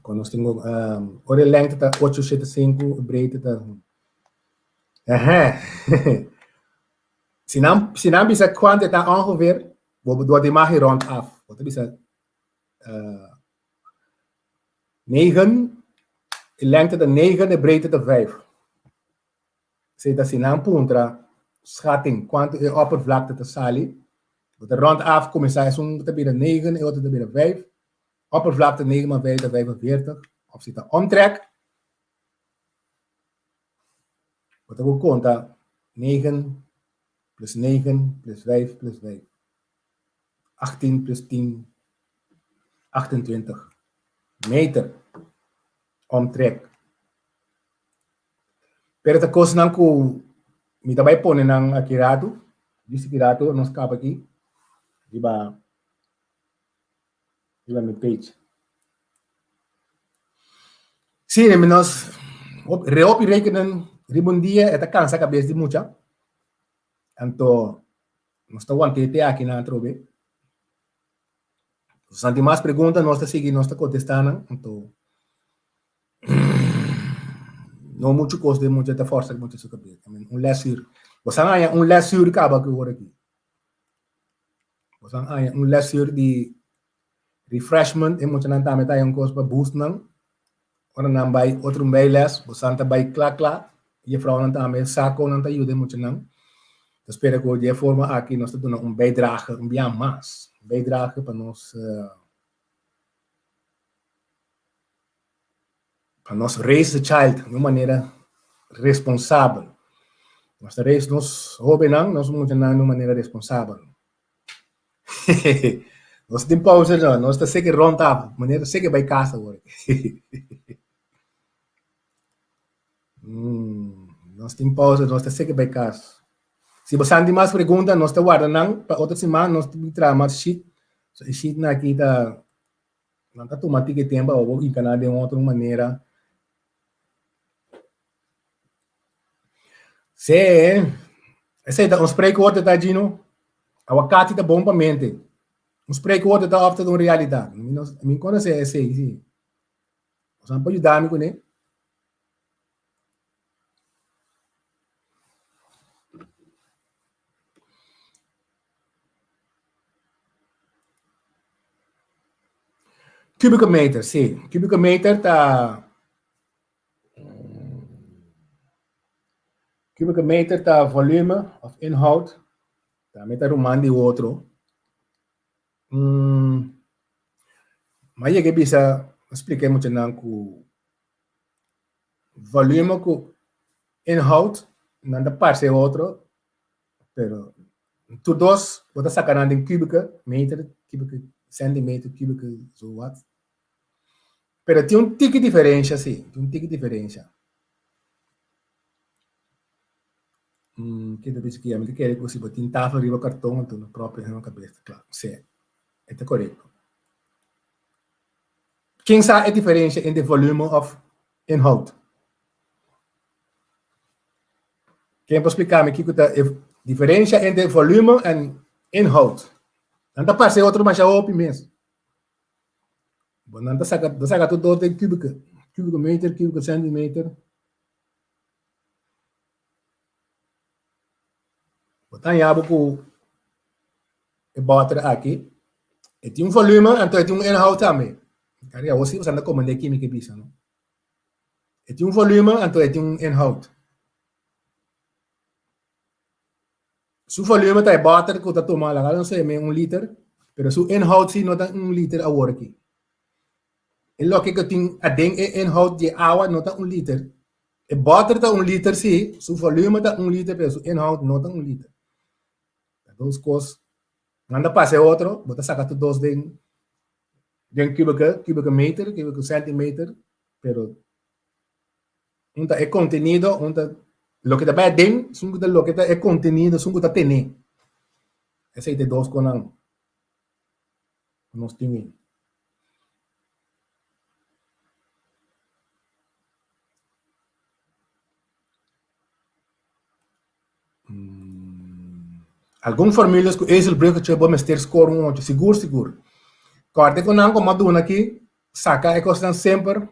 Kon nos tin ora e lengte ta ocho shete sinku, e breedte ta Ehè. Si nan si nan bisa kuantu e ta ongeveer, bo dor di magi rond af. Bo ta bisa negen, e lengte ta negen, e breedte ta vijf. Esei ta si nan puntra schatting kuantu e oppervlakte ta sali, bo ta rond af kuminsá esun ta bira negen, e otro ta bira vijf. Oppervlakte negen mas vijf ta 45, of si ta omtrek, bo ta por konta negen plus negen plus vijf plus vijf, 18 plus 10, 28 meter omtrek. Pero ta kosnan ku mi ta bai pone nan aki ratu, djis aki ratu nos kaba aki riba Riba mi page. Sí, mi nos reopi rekenen riba un dia e ta kansa kabes di mucha. Anto nos ta want'é te aki nan atrobe. Si nan tin mas pregunta nos ta sigui nos ta kontestá nan. Anto no muchu kos den mucha ta forsa mucha su kabes. Un lèsùr. Bo sa haña un lèsùr kaba ku ora aki. Boso a haña un lèsùr di refreshment, e muchanan tambe ta haña un kos pa boost nan. Ora nan bai otro un bijles, bosan ta bai kla kla. E jefrounan tambe sa kon nan ta yuda e muchanan. Ta spera ku di e forma aki nos ta duna un bijdrage, un bia mas, un bijdrage pa nos Pa nos raise the child di un manera responsabel. Nos ta raise nos hobennan, nos muchanan di un manera responsabel. Nos tin pausa no, nos ta seke rond tafel, manera seke bai casa awor. Nos tin pausa, nos ta seke bai cas. Si bo san tin mas pregunta, nos ta warda nan pa otro siman, nos ta traha mas sheet. So e sheetnan aki ta Nan ta tuma tiki tempu pa bo hinka nan den otro manera. Sí, esei ta un spreekwoord ta Gino. Awakati ta bon pa mente. Un spreekwoord ta òf ta un realidat. Mi no, mi konosé esei, sí. Boso por yuda mi kuné? Kubieke meter, sí. Kubieke meter ta Kubieke meter ta volume of inhoud. Tambe ta ruman di otro. Mm, ma yega bisa splika e muchanan ku volume ku inhoud nan ta parse otro, Pero tur dos bo ta saca nan den kubieke meter, kubieke centimeter, kubieke zo wat. Pero tin un tiki diferencia si, tin un tiki diferencia. Mm, ke ta bisa ki mi ta kere ku si bo tin tafel riba karton anto no propio hema kabes ta kla. Si, e ta korekto. Ken sa e diferencia entre volume of inhoud? Ken por splika mi kiko ta e diferensha entre volume en inhoud? Nan ta parse otro masha hopi mes. Bo nan ta saka, ta saka tur dos den kubike. Kubike meter, kubike centimeter. Bo ta haña bo ku e bòter aki. E tin un volume, anto e tin un inhoud tambe. Kari awor si bo sa ta komprende ki mi ke bisa, no? E tin un volume, anto e tin un inhoud. Su volume ta e bòter ku ta tuma laga nos seme un liter, pero su inhoud si no ta un liter awor aki. E loke ku tin aden e inhoud di e awa no ta un liter. E bòter ta un liter si, su volume ta un liter, pero su inhoud no ta un liter. Ta dos kos. Nan ta pasa e otro, bo ta saka tur dos den den kubieke, kubieke meter, kubieke centimeter, pero un ta e kontenido, un ta loke ta bai aden, esun ku ta loke ta e kontenido, esun ku ta tene. Esei ta e dos konan ku nos tin ei. Algun formulas ku ezelbruggetje bo mester score un ocho, sigur sigur. Kòrda ku nan ku mi a duna aki. saka e kosnan semper,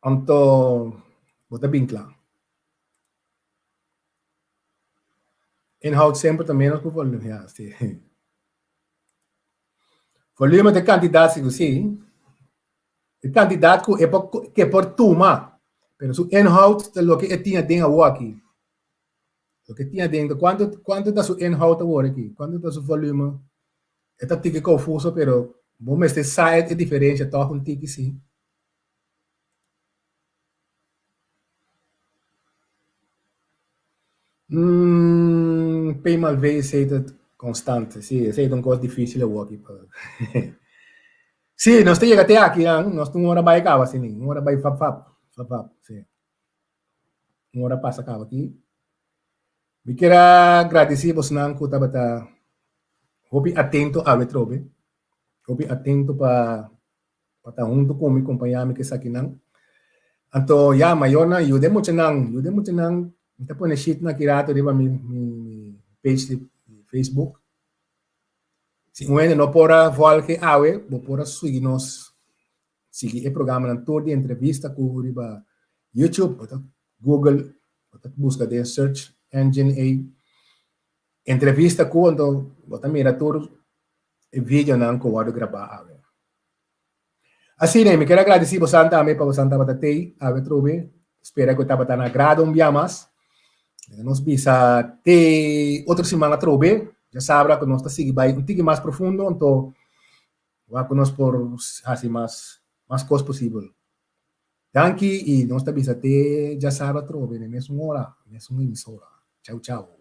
anto bo ta bin kla. Inhoud semper ta menos ku volume, ya, si. Volume ta e kantidat sigur, si. E kantidat ku e por ke por tuma, pero su inhoud ta loke e tin aden awor aki. Loke e tin aden, kuantu kuantu ta su inhoud awor aki? Kuantu ta su volume? E ta tiki konfuso, pero bo mester sa e diferensha tòg un tiki si. P mal V esei ta konstante, si, esei ta un kos difísil awor aki pa Si, nos ta yega te aki nan, nos ta un ora bai kaba asina, un ora bai fap fap, fap fap, si. Un ora pasa kaba aki. Mi kier a gradisí bosnan ku tabata hopi atento awe trobe, hopi atento pa pa ta huntu ku mi, kompañá mi ku esakinan. Anto ya, mayornan yuda e muchanan, yuda e muchanan. Mi ta pone sheetnan aki rato riba mi mi page di Facebook. Si un hende no por a vòlge awe, bo por a sigui nos, sigui e programanan tur di entrevista ku riba YouTube, bo ta Google, bo ta buska den search engine ei entrevista ku, anto bo ta mira tur e videonan ku wòrdu grabá awe. Asina, mi kier a gradisí bosan tambe pa bosan tabata tei awe atrobe. Spera ku tabata na agrado un bia mas. Laga nos bisa te otro siman atrobe. Djasabra ku nos ta sigui bai un tiki mas profundo, anto wak ku nos por hasi mas mas kos posibel. Danki i nos ta bisa te djasabra atrobe na e mesun ora, mesun emisora. Chau chau.